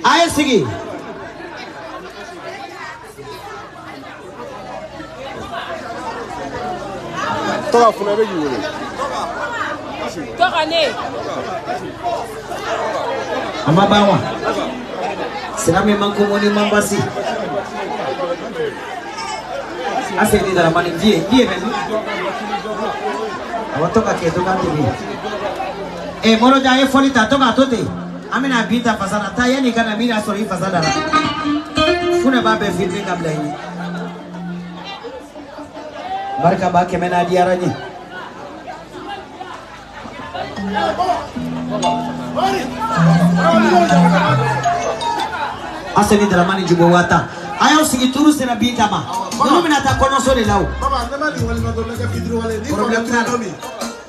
A ye sigi. Tɔgɔ fana bɛ k'i wele. Tɔgɔ ne. A ma ban wa? Sira min man kɔngɔ ni man basi. A segin Daramani diye diye bɛ min? Awɔ to ka kɛ to ka tobi. Ee Mɔrɔjan ye fɔli ta to k'a to ten. An bɛna Binta fasa la taa yanni i ka na min y'a sɔrɔ i fasa da la. Funɛ b'a bɛɛ filmer ka bila i ɲɛ. Barika b'a kɛmɛ n'a diyara n ye. Aseni Dramani Jubo Wata. A y'aw sigi turu sera Binta ma. Ninnu bɛna taa kɔɲɔso de la o. Baba ne ma nin walima dɔrɔn ne ka fitiri wale ni Problème t'a la. min.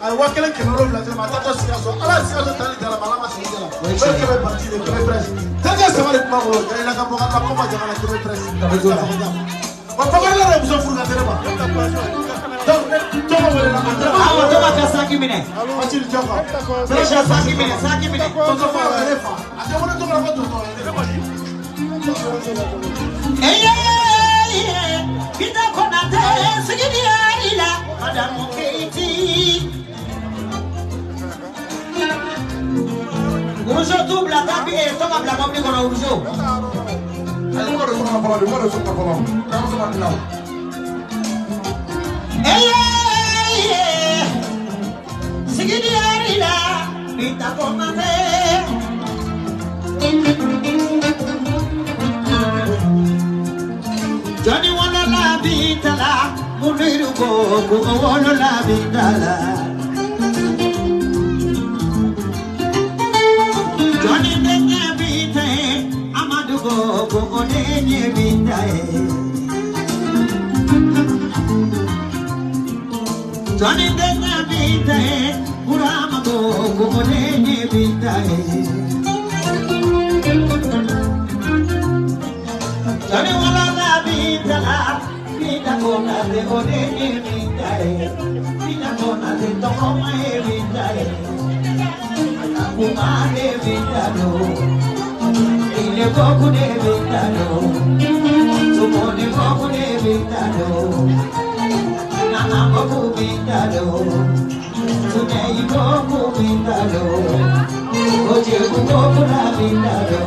A ye 1700 di ne ma, a taatɔ Sikaso, Ala ye Sikaso tali di Ala ma, Ala ma sigi la. O ye kɛmɛ parti de, kɛmɛ presse. Terikɛ saba de tun b'a bolo, Jalila ka bɔ ka kɔma jamana kɛmɛ presse. Wa Bakari yɛrɛ ye muso furu ka di ne ma. Donc ne tɔgɔ wele la. Awɔ, tɔgɔ ka saki minɛ. Bacili jɔ kan. Presse saki minɛ, saki minɛ. Tonton Fa ye ne fa. A tɛ wele tɔgɔ la ko tonton ye ne fa. Kita Konate sigidi la Madame Keiti. Uruzo tu bila tabi e tɔgɔ bila mɔbili kɔnɔ Uruzo. Ayi mɔgɔ de sɔrɔ fɔlɔ de mɔgɔ de sɔrɔ fɔlɔ. K'an sɔrɔ dilan. Sigidi la Kita Konate. Johnny wala la bitala, Muniru ko wala la bitala. Johnny denye bitae, Amadu ko denye bitae. Johnny denye bitae, Burama ko denye bitae. Johnny wala la bitala, Bita Konate denye bitae, Bita Konate toma bitae. Kumare vitalo, ile boku de vitalo, tumone boku de vitalo, nana boku vitalo, tunei boku vitalo, oje boku la vitalo.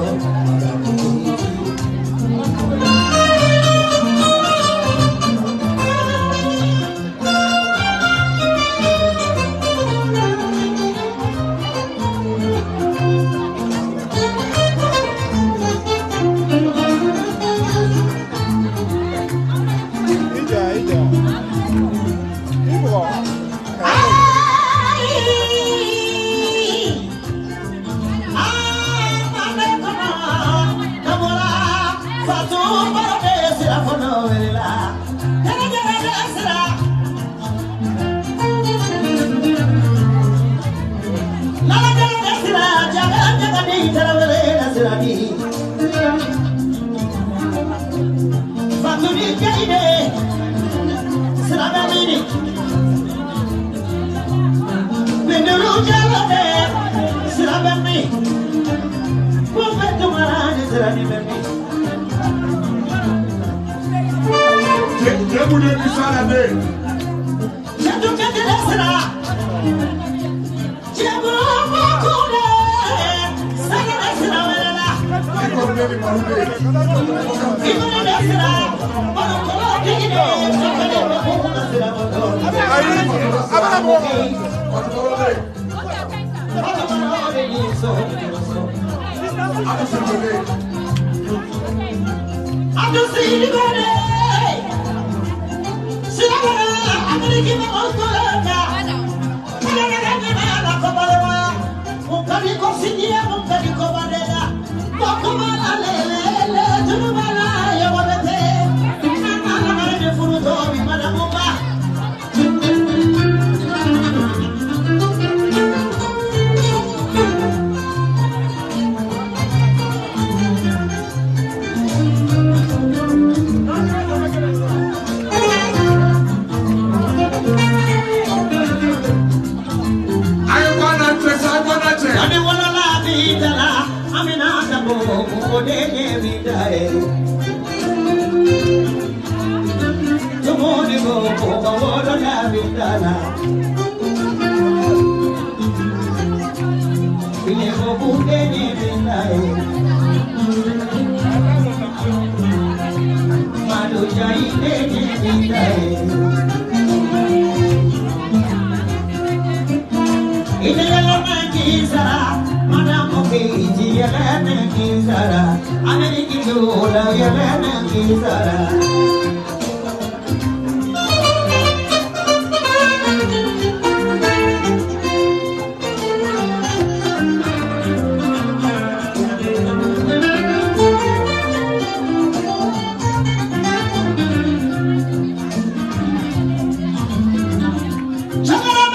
Chakara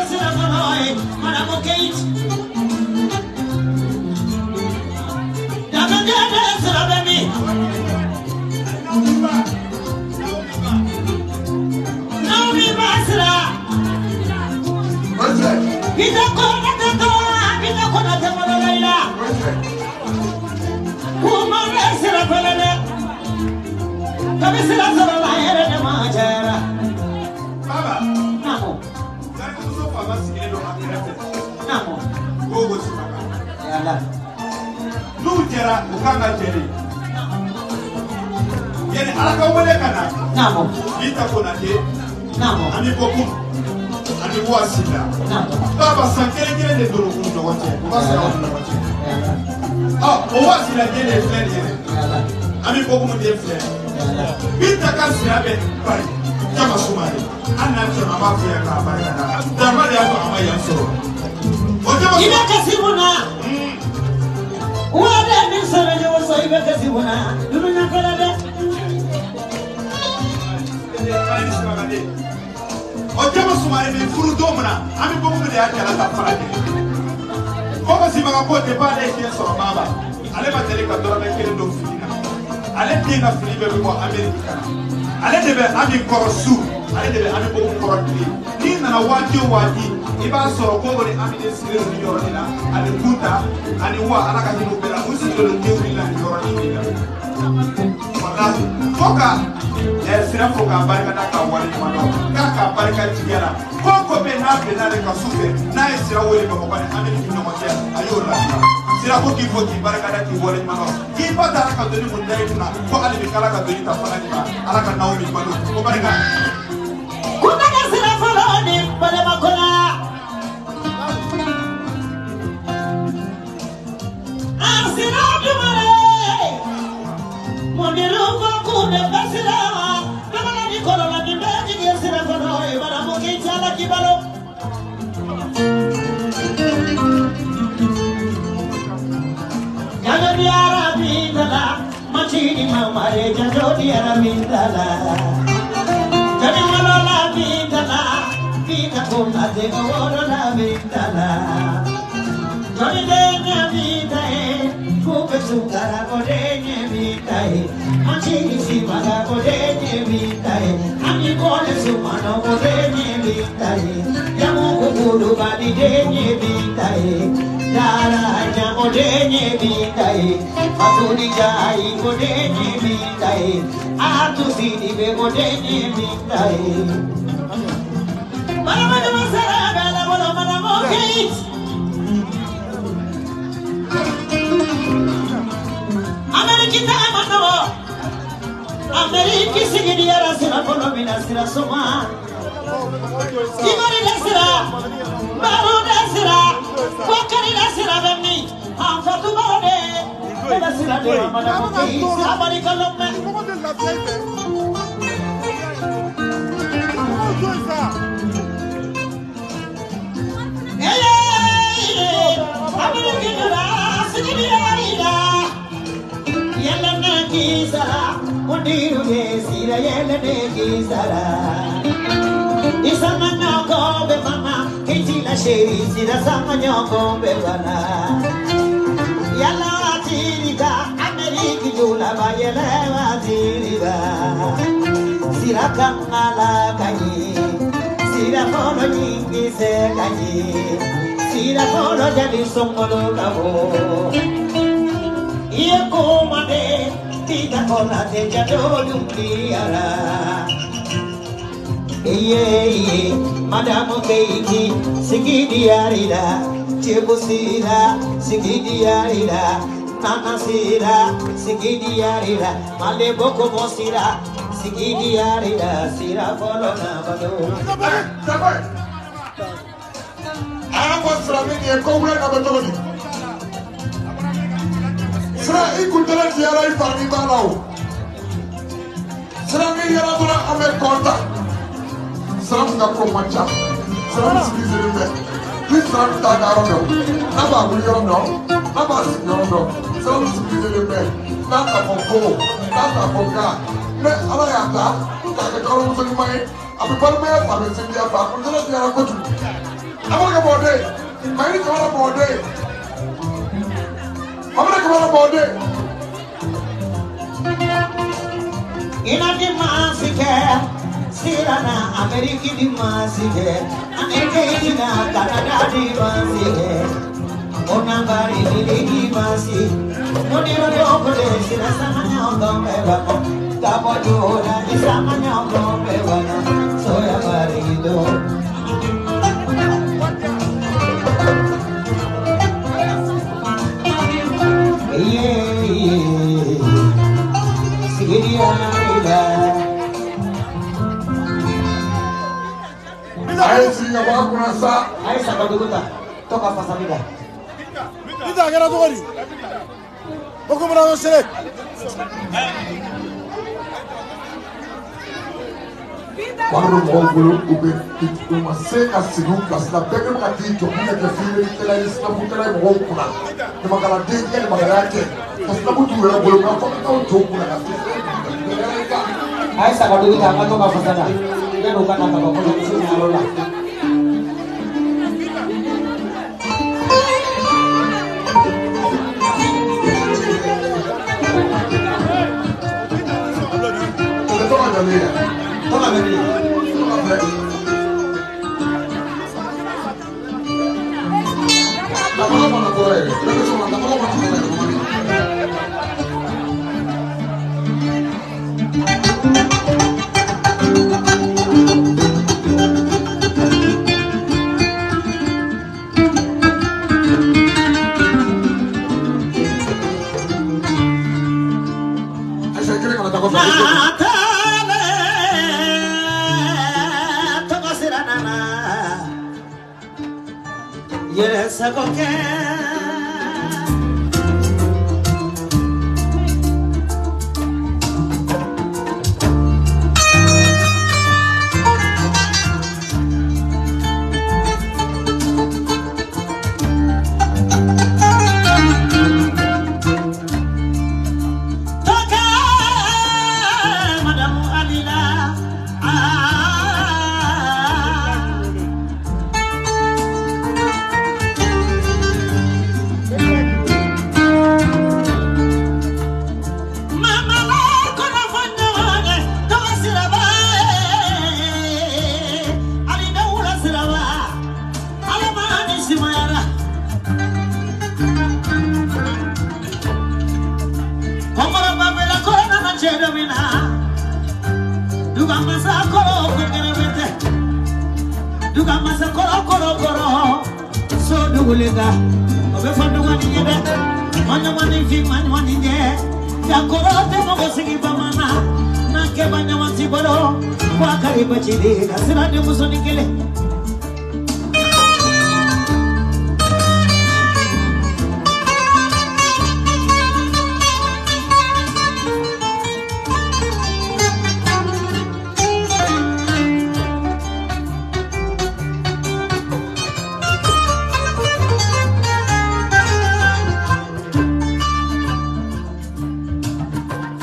sira fɔlɔ ye Madamu Keyita. Danbɛjɛ de sira bɛ min? Naomi ba sira. Bita Konate toa, Bita Konate molola. Kuma bɛ sira fɔlɔ dɛ. Kabi sira sɔrɔ la yɛrɛ de ma cayara. Baba. Naamu. Gardimuso faama sigilen don a kɛrɛfɛ. Naamu. Ko Simaga. Yala. N'u jɛra u kan ka jɛ de. Yanni Ala ka wele ka na. Naamu. Binta Konate. Naamu. Ani Bokum. Ani Wasila. Naamu. Baba san kelen kelen de donna u ni ɲɔgɔn cɛ. U ka siraw ni ɲɔgɔn cɛ. Ɔ o Wasila den de filɛ nin ye dɛ. Ami Bokum den filɛ. Binta ka sira bɛ bari. Jama Sumare. Hali n'a cɛ an b'a fɔ yan k'a barika da. Dama de y'a to a ma yan sɔrɔ. O Jama I bɛ kasi mun na? Wa bɛ min sɔrɔ ɲɔgɔn sɔrɔ i bɛ kasi mun na? Ninnu ɲɛfɛla dɛ. O Jama Sumare bɛ furu don min na, Ami Bokum de y'a jala ta fara kɛ. Koko Simaga ko depuis ale ye den sɔrɔ Baba, ale ma deli ka dɔrɔmɛ kelen don fini na. Ale den ka fini bɛɛ bɛ bɔ Ameriki ka na. Ale de bɛ Ami kɔrɔ su, ale de bɛ Ami Bokum kɔrɔ tile. N'i nana waati o waati, i b'a sɔrɔ Koko ni Ami de sigilen don nin yɔrɔ de la, ani Kunta, ani Wa, Ala ka hinɛ u bɛɛ la, u sigilen don denwuli la nin yɔrɔnin de la. Walahi, fo ka sira fo k'a barika da k'a waleɲuman dɔn, k'a k'a barika jigiya la. Ko o ko bɛ yen n'a bɛnna ale ka su fɛ, n'a ye sira wele Bamakɔ ni Ameriki ni ɲɔgɔn cɛ, a y'o lafiya. Sira ko k'i fo k'i barika da k'i waleɲuman dɔn, k'i ba taara ka doni mun da i kunna, ko hali bi k'Ala ka doni ta fana ma, Ala ka n'aw min balo, ko barika. Kunta ka sira fɔlɔ ni balima ko la. A sira dumare, mundiru ko kunde basira. Dabala ni kɔlɔlɔ ni bɛɛ jigi sira fɔlɔ ye Madamu Keyita Ala k'i balo. Jajo diyara bintala, machini mamare jajo diyara bintala. Jadi walola bintala, bita Konate walola bintala. Joni denya bintae, kupe sukara kodenye bintae, machini simaga kodenye bintae, ami kone sumano kodenye bintae, yamu kukuru bali denye bintae, dara kodenye bintae, faturi jai kodenye bintae, atu sidi be kodenye bintae. Mala mala masara bala bala mala mokit. Ameriki ta mano, Ameriki sigidi yara sira fɔlɔ min na sira soma. Ibari la sira, Baru la sira, Wakari la sira bɛ min? An fatuba de, ne la sira de ma Madamu Keyita abarika lɔmɛ. Ameriki la sigidi yara ila. Yelene kisara, mundiru de sira yelene kisara. Isama nyoko be mama, kichila sheri sira sama nyoko be bana. Yala tirika, Ameriki jula ba yele wa tirika. Sira kangala kanyi, sira kono nyingi se kanyi, sira kono jali songolo kabo. Iye kumade, Bita Konate jado dumdiara. Iye iye, Madamu Keiti, sigidiarida, Chebu sira, sigidiarida, Nana sira, sigidiarida, Male boko mo sira, sigidiarida, sira fɔlɔ na balo. A y'a fɔ sira min ye ko wula na bɛ cogo di? Sira i kuntala diyara i fa ni ba la o. Sira ni yɛrɛ dɔrɔn an bɛ kɔntan. Sira min ka ko man ca. Sira min sigi bɛ. Ni sira min t'a ka yɔrɔ dɔn, n'a b'a wuli yɔrɔ dɔn, n'a b'a sigi yɔrɔ dɔn, sira min sigilen bɛ. N'a t'a fɔ ko, n'a t'a fɔ ga. Ne Ala y'a ta k'a kɛ kɔrɔmuso ɲuman ye. A bɛ balimaya fɛ, a bɛ sinjiya fɛ, a kuntala diyara kojugu. Amaka mɔden, Mayini Kamara mɔden, Amaka Kamara mɔden. Ina di masikɛ, sirana Ameriki di masikɛ, Ameriki na Canada di masikɛ, Onabari di masi, Moni roko de sira samanya gombe bako, Gabo jora di samanya gombe bana, Soya barido. A ye sigi ka bɔ a kunna sa. A ye Sagadugu ta, to ka fasa mi da. Binta a kɛra cogo di? O ko mana sere. Wari bɛ mɔgɔw bolo, u bɛ u ma se ka segin u place la, bɛɛ kɛ ka t'i jɔ mun ka kɛ fiyelikɛla ye, sinabukɛla ye mɔgɔw kunna, ɲamakaladen kɛ ɲamakalaya kɛ, ka sinabu t'u yɛrɛ bolo, nka fɔ ka taa u jɔ u kunna ka se. A ye Sagadugu ta, an ka to ka fasa da. Yan'u ka na ka bɔ kɔɲɔmuso ɲɛyɔrɔ la. O tɛ tɔgɔ jamu ye. Tɔgɔ bɛ min? Tɔgɔ filɛ. Dafara mana kɔrɔ yɛrɛ, bɛɛ bɛ sɔn ka dafara mana kɔrɔ yɛrɛ mɔgɔ min. Ayisa kelen kana taa kɔfɛ. Natale tɔgɔ sira nana yɛrɛ sago kɛ. Toka Madamu Alila Mama la kono fonyo toka siraba Alina ula siraba Alama ni simayara Komoro babela korona na chedo mina Duga masa koro kere bete Duga masa koro koro koro So dugulega Obe fanduga ni yede Manya mani fi manya mani ye Ya koro te mogo sigi bamana Na ke banya masi boro Wakari bachidi Kasira ni muso ni kele.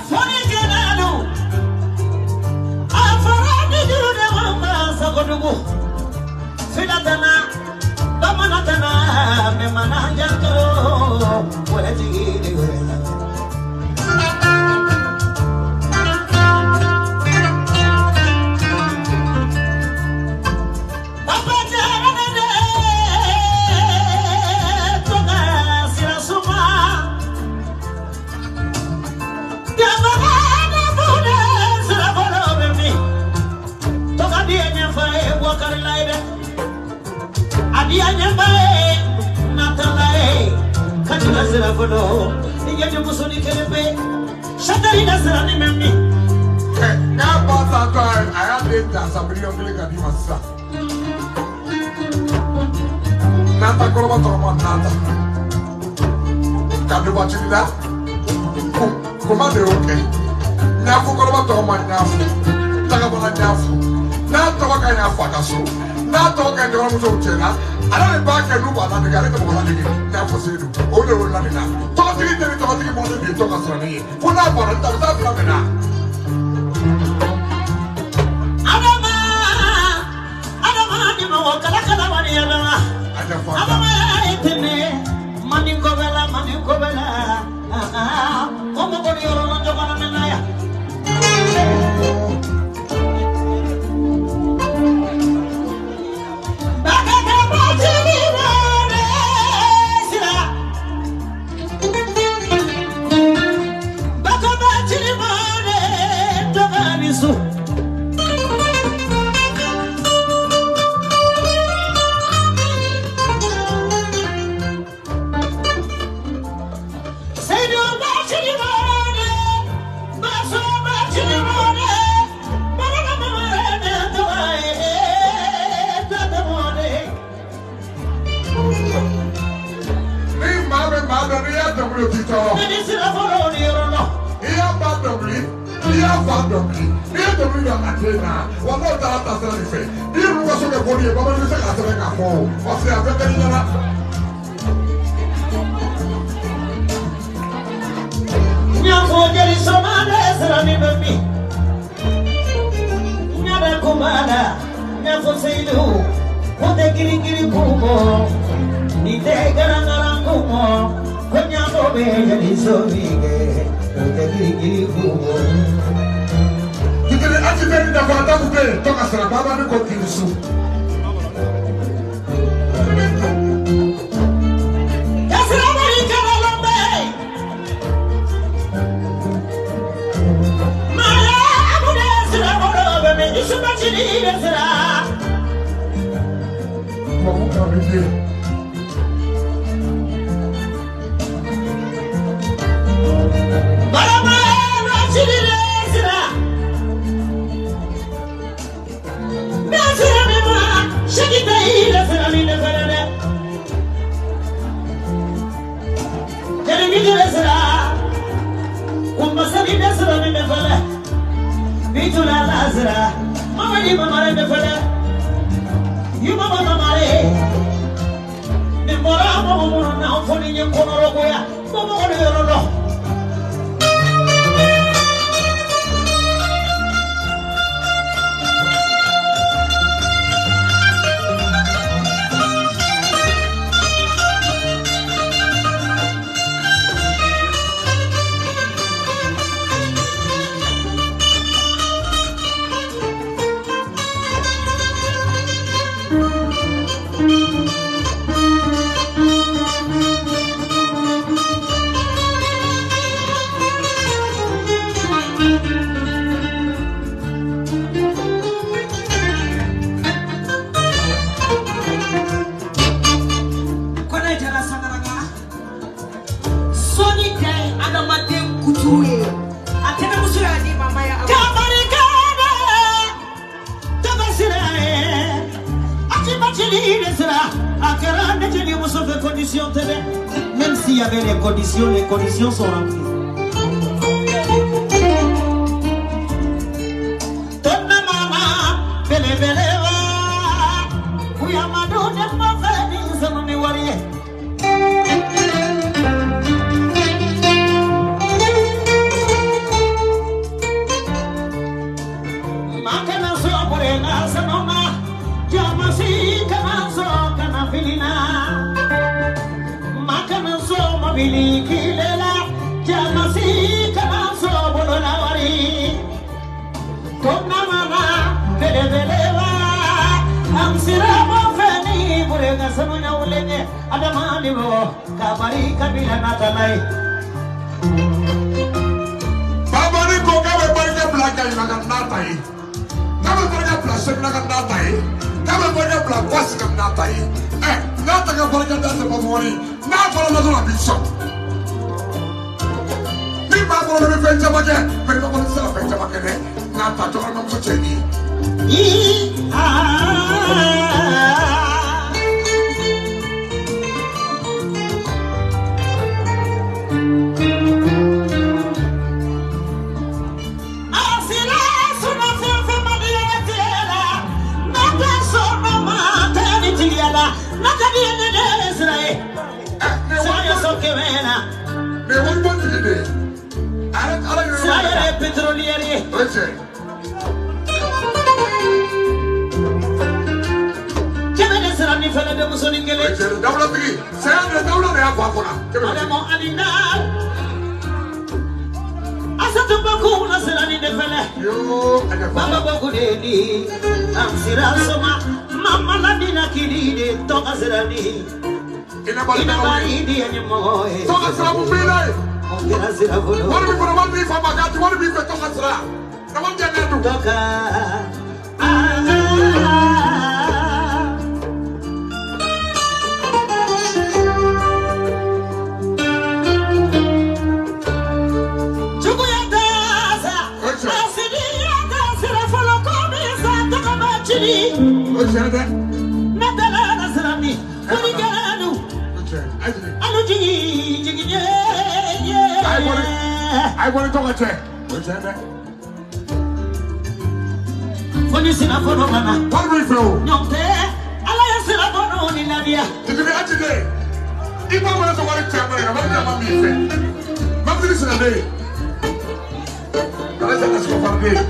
Foni kenanu Afarani juru mama sagodugu Filatana Bamanatana Memana jankaro Wale jigi wale. Papa jarane Toka sira suma Jamana bude sira bolo bemi Toka diye nyefa e wakari laide Adia nyefa e natala e Kachula sira bolo Iye muso ni kelepe Shatari na sira ni memi. N'a ba ta tɔ a y'a den ta san miliyɔn kelen ka d'i ma sisan. N'an ta kɔrɔba tɔgɔ ma n'an ta. Ka duba cili la, kuma de y'o kɛ. Ɲafo kɔrɔba tɔgɔ ma ɲafo, tagabala ɲafo. N'a tɔgɔ ka ɲi a fa ka so, n'a tɔgɔ ka ɲi dɔgɔmusow cɛ la, ale de b'a kɛ n'u b'a ladege, ale tɛ mɔgɔ ladege. Ɲafo Seyidu, o de y'o ladege. Tɔgɔtigi tɛ ni tɔgɔtigi mɔgɔ de ye tɔgɔ ka sɔrɔ ne ye. Fo n'a bɔra, n ta bɛ taa bila min na. Adama Adama ni mɔgɔ kala kala wani adama. dɔnkili o t'i tɔɔrɔ. Ne ni sira fɔlɔ ni yɔrɔ la. I y'a ba dɔnkili, i y'a fa dɔnkili, n'i ye dɔnkili da a den na, wa n'o taara ta sira de fɛ, n'i ye ninnu ka so kɛ bɔli ye, bamanan bɛ se k'a sɛbɛn k'a fɔ o, parce que a bɛɛ kɛr'i ɲɛna. Ɲafɔ jeli sɔma de sira ni bɛ min. Ɲada kumala, ɲafɔ seyidu, ko tɛ girin-girin kun bɔ, ni tɛ garangaran kun bɔ, ko ɲafɔ bɛ jeli so min kɛ, o tɛ girin-girin kun bɔ. Titiri accident dafa ta kun bɛ yen, tɔ ka sira baba ni ko k'i su. Même s'il y avait les conditions sont remplies. Tonna mama, bele bele wa, kuyamadu ne ma fɛ ni sanu ni wari ye. Makana so bore na sanu ma, jamasi kana so kana filina. Makana so mabili kilela, jamasi kana so bolola wari. Tonna mama, bele bele wa, amsira ma fɛ ni bore na sanu na ulenge, adamani bo kabari kabila natalai. Baba ni ko k'a bɛ barika bila Gayi la ka n'a ta ye, k'a bɛ barika bila Segu la ka n'a ta ye, k'a bɛ barika bila Kwasi ka n'a ta ye. Ɛ n'a ta ka barika da tɛ Bamɔni, n'a fɔra la dɔrɔn a b'i sɔn. Ni maa bolo bɛ fɛn caman kɛ, mɛ Bamɔni tɛ se ka fɛn caman kɛ dɛ. N'a ta cɛkɔrɔbamuso cɛ nin ye. Mais wari bɔ tigi de ye. Ala yɛrɛ Sira yɛrɛ ye pétrolière ye. O ye tiɲɛ ye. Kɛmɛ de sira ni fɛnɛ denmusonin kelen. O ye tiɲɛ ye. Dawulatigi, saya de dawula de y'a bɔ a kɔnɔ. Adama ani na. Asatu Baku na sira ni de fɛnɛ. Yoo, a ɲɛ Baba Baku de ni. An sira soma. Mama la ni na kili de tɔgɔ sira ni. Inabali di ye ɲɛmɔgɔ ye. Tɔgɔ sira mun b'i la ye. O kɛra sira fɔlɔ. Wari b'i kɔnɔ, wari b'i fa ma k'a ti, wari b'i fɛ tɔgɔ sira. Dama jɛ ne dun. Tɔgɔ. Juguya tɛ sa. Asidiya tɛ sira fɔlɔ ko min sa tɔgɔ ma jiri. O tiɲɛ dɛ. Ne tɛla na sira min. Ko ni kɛra nu. O tiɲɛ. Alu jigi jigi ye. A ye bɔ ni tɔgɔ cɛ. O ye tiɲɛ dɛ. Fo ni sinafɔ dɔ banna. Wari b'i fɛ o. Ɲɔn tɛ Ala ye sinafɔ dɔ ni ladiya. Titiri a ti dɛ. I b'a wele ko wari caman ye, wari caman b'i fɛ. Mabili sinade. Kana se ka sɔrɔ fariden.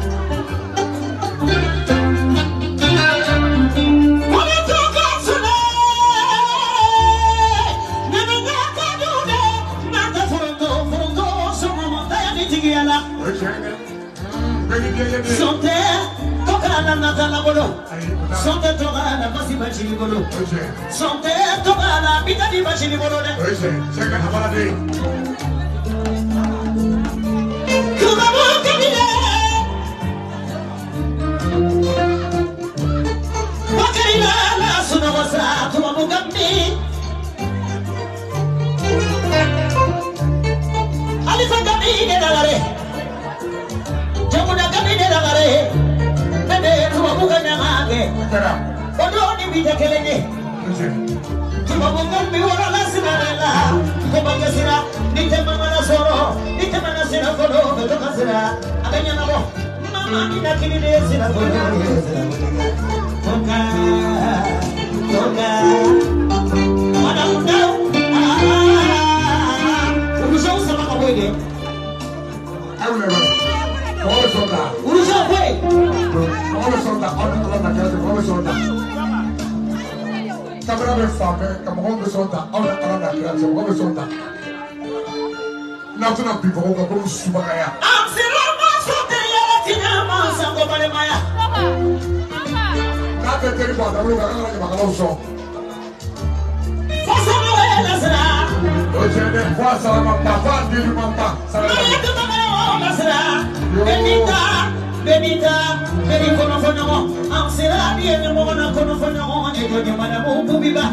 Sɔntɛ tɔgɔ la natala bolo, sɔntɛ tɔgɔ la basi bacili bolo, sɔntɛ tɔgɔ la bitali bacili bolo dɛ. Tubabu kabila, Bakari la la sunɔgɔ sa tubabu gambi. Alifa gambi ne lagare. Jamuna gambi ne lagare. Nene tubabu ka ɲaga kɛ. O don ni bi tɛ kelen ye. Tubabu gambi wɔrɔ la sinare la. Ko bange sira ni tɛ mamana sɔrɔ ni tɛ mana sira fɔlɔ bɛ to ka sira a bɛ ɲɛnabɔ. Mama ni na kini de ye sira fɔlɔ ye sira fɔlɔ. Toka toka. Madame Daw. Urusaw sama ka bɔ yen dɛ. Mɔgɔ bɛ sɔn ta. Urusaw bɔ yen. Mɔgɔ bɛ sɔn ta aw ni Ala na kɛra ten mɔgɔ bɛ sɔn ta. Kamera bɛ fan bɛɛ ka mɔgɔw bɛ sɔn ta aw ni Ala na kɛra ten mɔgɔ bɛ sɔn ta. N'aw tɛna bin mɔgɔw kan komi subagaya. An sera ma sɔn teriya la tiɲɛ ma sanko balimaya. N'a tɛ teri bɔ a dabolo kan an kana ɲamakalaw sɔn. Fasama bɛ lasira. O ye tiɲɛ dɛ fo a sara ma ban fo a deli ma ban. Lasira. Benita, Benita, Beni kɔnɔ fɔ ɲɔgɔn. An sera bi ye ɲɔgɔn na kɔnɔ fɔ ɲɔgɔn ye jɔ jamana ko kubiba.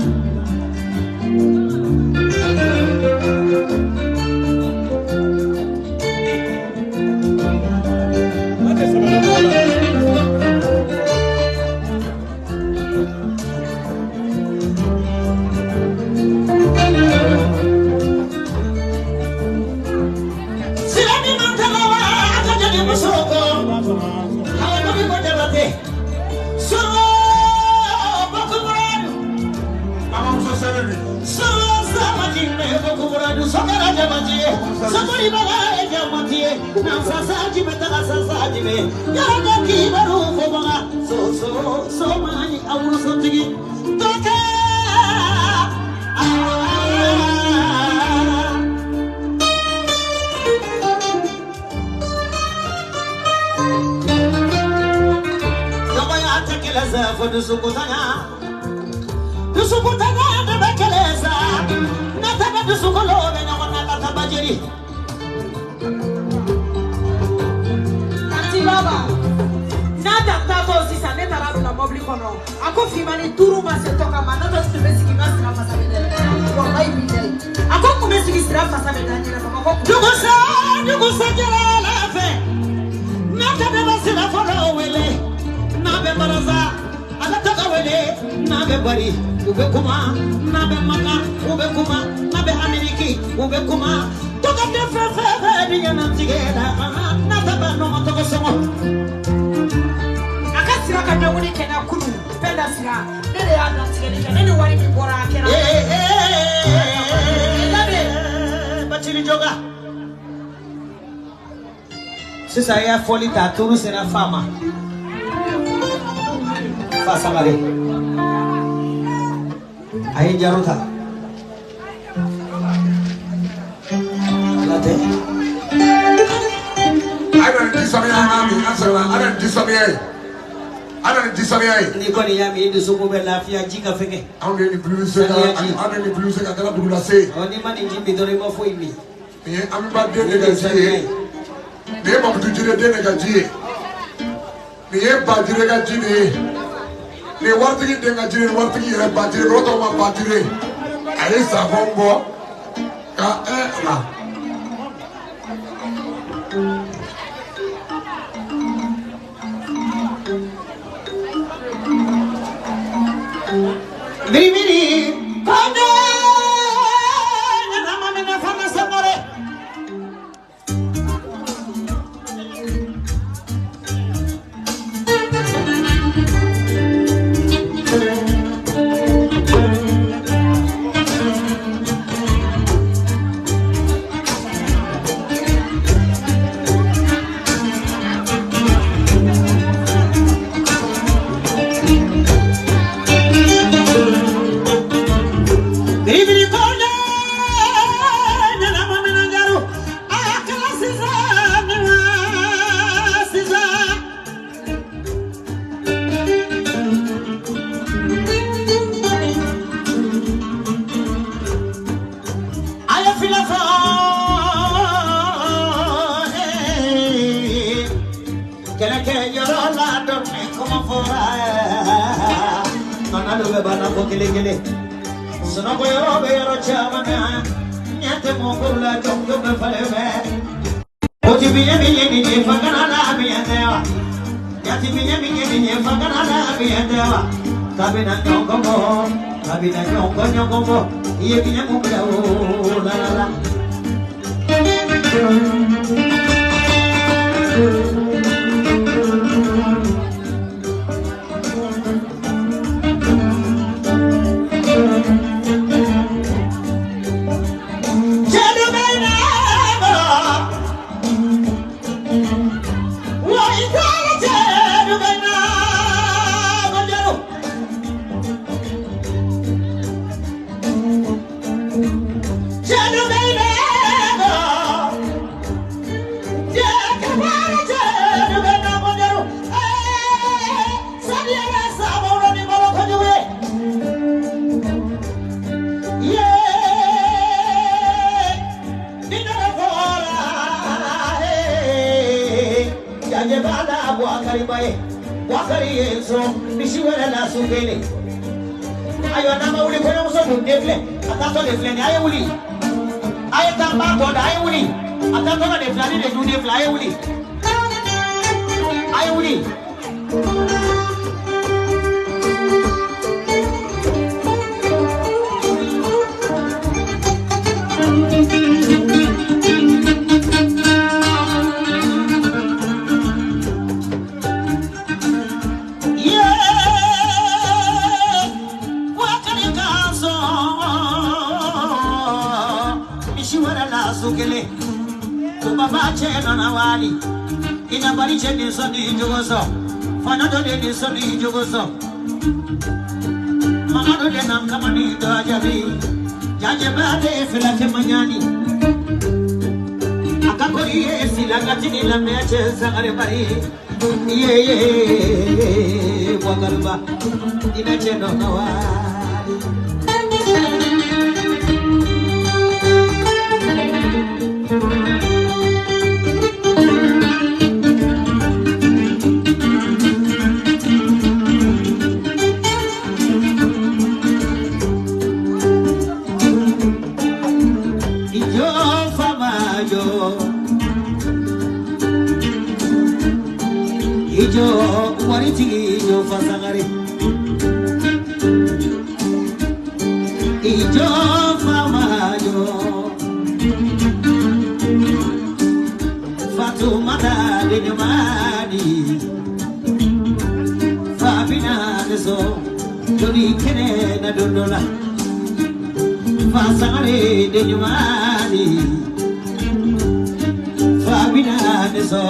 Tanti Baba, n'a taatɔ sisan ne taara bila mɔbili kɔnɔ a ko finmani duuru ma se tɔ ka ma n'o tɛ tun bɛ sigi n ka sira fasa bɛ da walayi bi da a ko n kun bɛ sigi sira fasa bɛ da n ɲɛna bamakɔ. Dugusa dugusa jara la fɛ n'a ka ne ma sira fɔlɔ wele n'a bɛ baraza a bɛ taga wele n'a bɛ bari u bɛ kuma n'a bɛ Maka u bɛ kuma n'a bɛ Ameriki u bɛ kuma tɔgɔ tɛ fɛn fɛn bɛ diɲɛlatigɛ la n'a tɛ ba nɔgɔ tɔgɔ sɔngɔ. A ka sira ka dɔnkili kɛ na kunu bɛɛ la sira ne de y'a latigɛli kɛ ne ni wari min bɔra a kɛra. Bacili Joga. Sisan i y'a fɔli ta a turu sera fa ma. Fa Sangare. A ye jaro ta. Ala tɛ. A nana ni samiya ye min an sɔrɔla a nana ni samiya ye. A nana ni samiya ye. N'i kɔni y'a min i dusukun bɛ lafiya ji ka fɛgɛ. Anw de ye nin publicité kɛ anw de ye nin publicité kɛ a kɛra dugu lase. Ɔ n'i ma nin ji min dɔrɔn i ma foyi min. Nin ye Amiba den de ka ji ye. Nin ye Mamutu Jire den de ka ji ye. Nin ye Bajire ka ji de ye. Nin ye waritigi den ka ji de ye waritigi yɛrɛ Bajire o tɔgɔ ma Bajire. A ye savon bɔ ka la. Biribiri kɔnde nana ma minɛ fana Sangare. Biribiri kɔnɛ ɲɛnama mina jaru a kɛra sisan ni ma sisan. A ye fila fɔ kɛlɛkɛ yɔrɔ la dɔɔni kuma fɔra mana dɔ bɛ bana ko kelen kelen. Sunɔgɔ yɔrɔ bɛ yɔrɔ caman na ɲɛ tɛ mɔgɔw la jɔn bɛ falen fɛ. O ti biɲɛ min ye nin ye fangana la biɲɛ tɛ wa? Jati biɲɛ min ye nin ye fangana la biɲɛ tɛ wa? Kabina ɲɔgɔn bɔ, kabina ɲɔgɔn ɲɔgɔn bɔ, i ye biɲɛ mun bila o la la la. Ayiwa n'a ma wuli kɔɲɔmuso dun den filɛ a taatɔ de filɛ nin ye a ye wuli a ye taa ba tɔ da a ye wuli a taatɔ de filɛ ale de dun den filɛ a ye wuli a ye wuli. Baba cɛ nana wali ina bari cɛ ni sɔn ni jogo sɔn fana dɔ de ni sɔn ni jogo sɔn mamadu de na kama ni dɔ jaabi jajɛba de fila cɛ ma ɲaani a ka kori ye silakati ni lamɛn cɛ sangare bari ye ye Bwakariba ina cɛ nana wali. Ijo waritigi ijo fasangare ijo famajo Fatumata denyamani Fabina neso joni kene na dondola Fasangare denyamani Fabina neso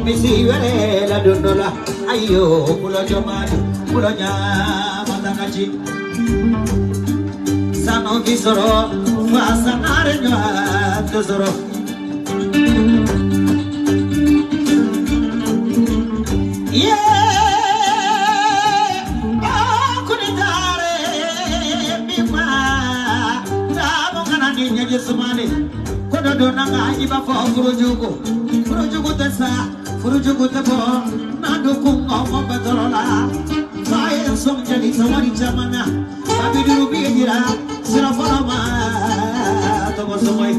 misi wele la dondola ayo kulo jomadu kulo nyama takachi sano kisoro fasanare nywa tosoro ye akunitare bima tamo kana ninya jesumani kodo dona iba fo furujugu furujugu tesa furujugu tebo na dukun ọmọ bẹtọrọ la fàyè sọmjẹli sọwari jamana babidiru bi yira sirafọlọ ma tọmọ sọmọ yi.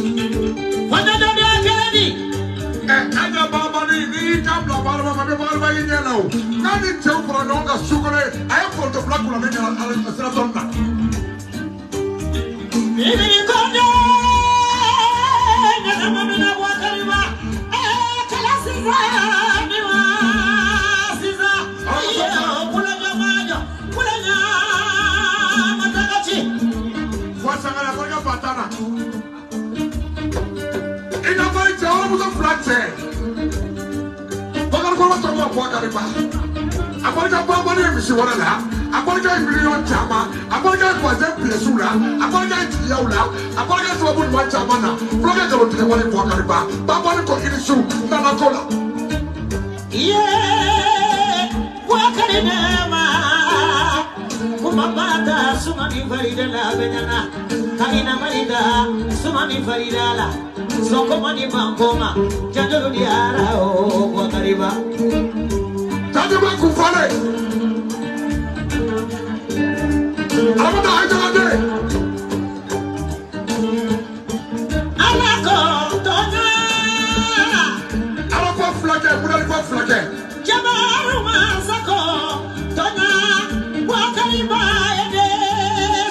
Fanta dɔ de y'a kɛlɛ di. Ɛ Aja Babani n'i y'i kan bila Bakariba ma, n bɛ Bakariba y'i ɲɛ la o. N'a ni cɛw fara ɲɔgɔn kan su kɔnɔ ye, a ye foronto fila kura ne ɲɛna ala sira dɔɔni na. Ibiri kɔnde ɲɛnama mina Bakariba kala sisan ni wa sisan iye kula ɲamaɲɔ kula ɲama tagaci. Fɔ sangare a barika ba tan na. I ka fɔ i cɛ wolomuso fila cɛ. Bakari kɔrɔba tɔgɔ ma Bakariba. A barika Babani ye misi wɛrɛ la. A barika ye miliyɔn caman. A barika ye bazɛn pilɛsiw la. A barika ye jigiyaw la. A barika ye sababu ɲuman caman na. Fulakɛ nkalontigɛ wale Bakariba. Babani ko i ni su nana ko la. Iye Bakari nɛɛma kuma bata suma ni farida la bɛɲana kaina marida suma ni farida la sɔkɔma ni bankoma janjolu di ara o Bakariba. Tajima kun falen. Alamata Aïdara den. Ala ko tɔɲa. Ala ko filakɛ Budali ko filakɛ. Jabaru masako tɔɲa Bakariba ede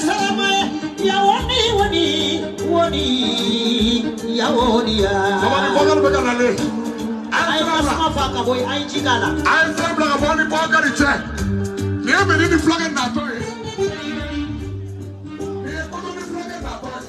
salama ya woni woni woni ya woni ya. Sabali Bakari bɛ ka nalen. A ye tasuma fa ka bɔ yen, a ye ji k'a la. A ye fɛn bila ka bɔ ni Bakari cɛ. Nin ye Mɛni ni fulakɛ natɔ ye. Nin ye Kɔdɔ ni fulakɛ natɔ ye.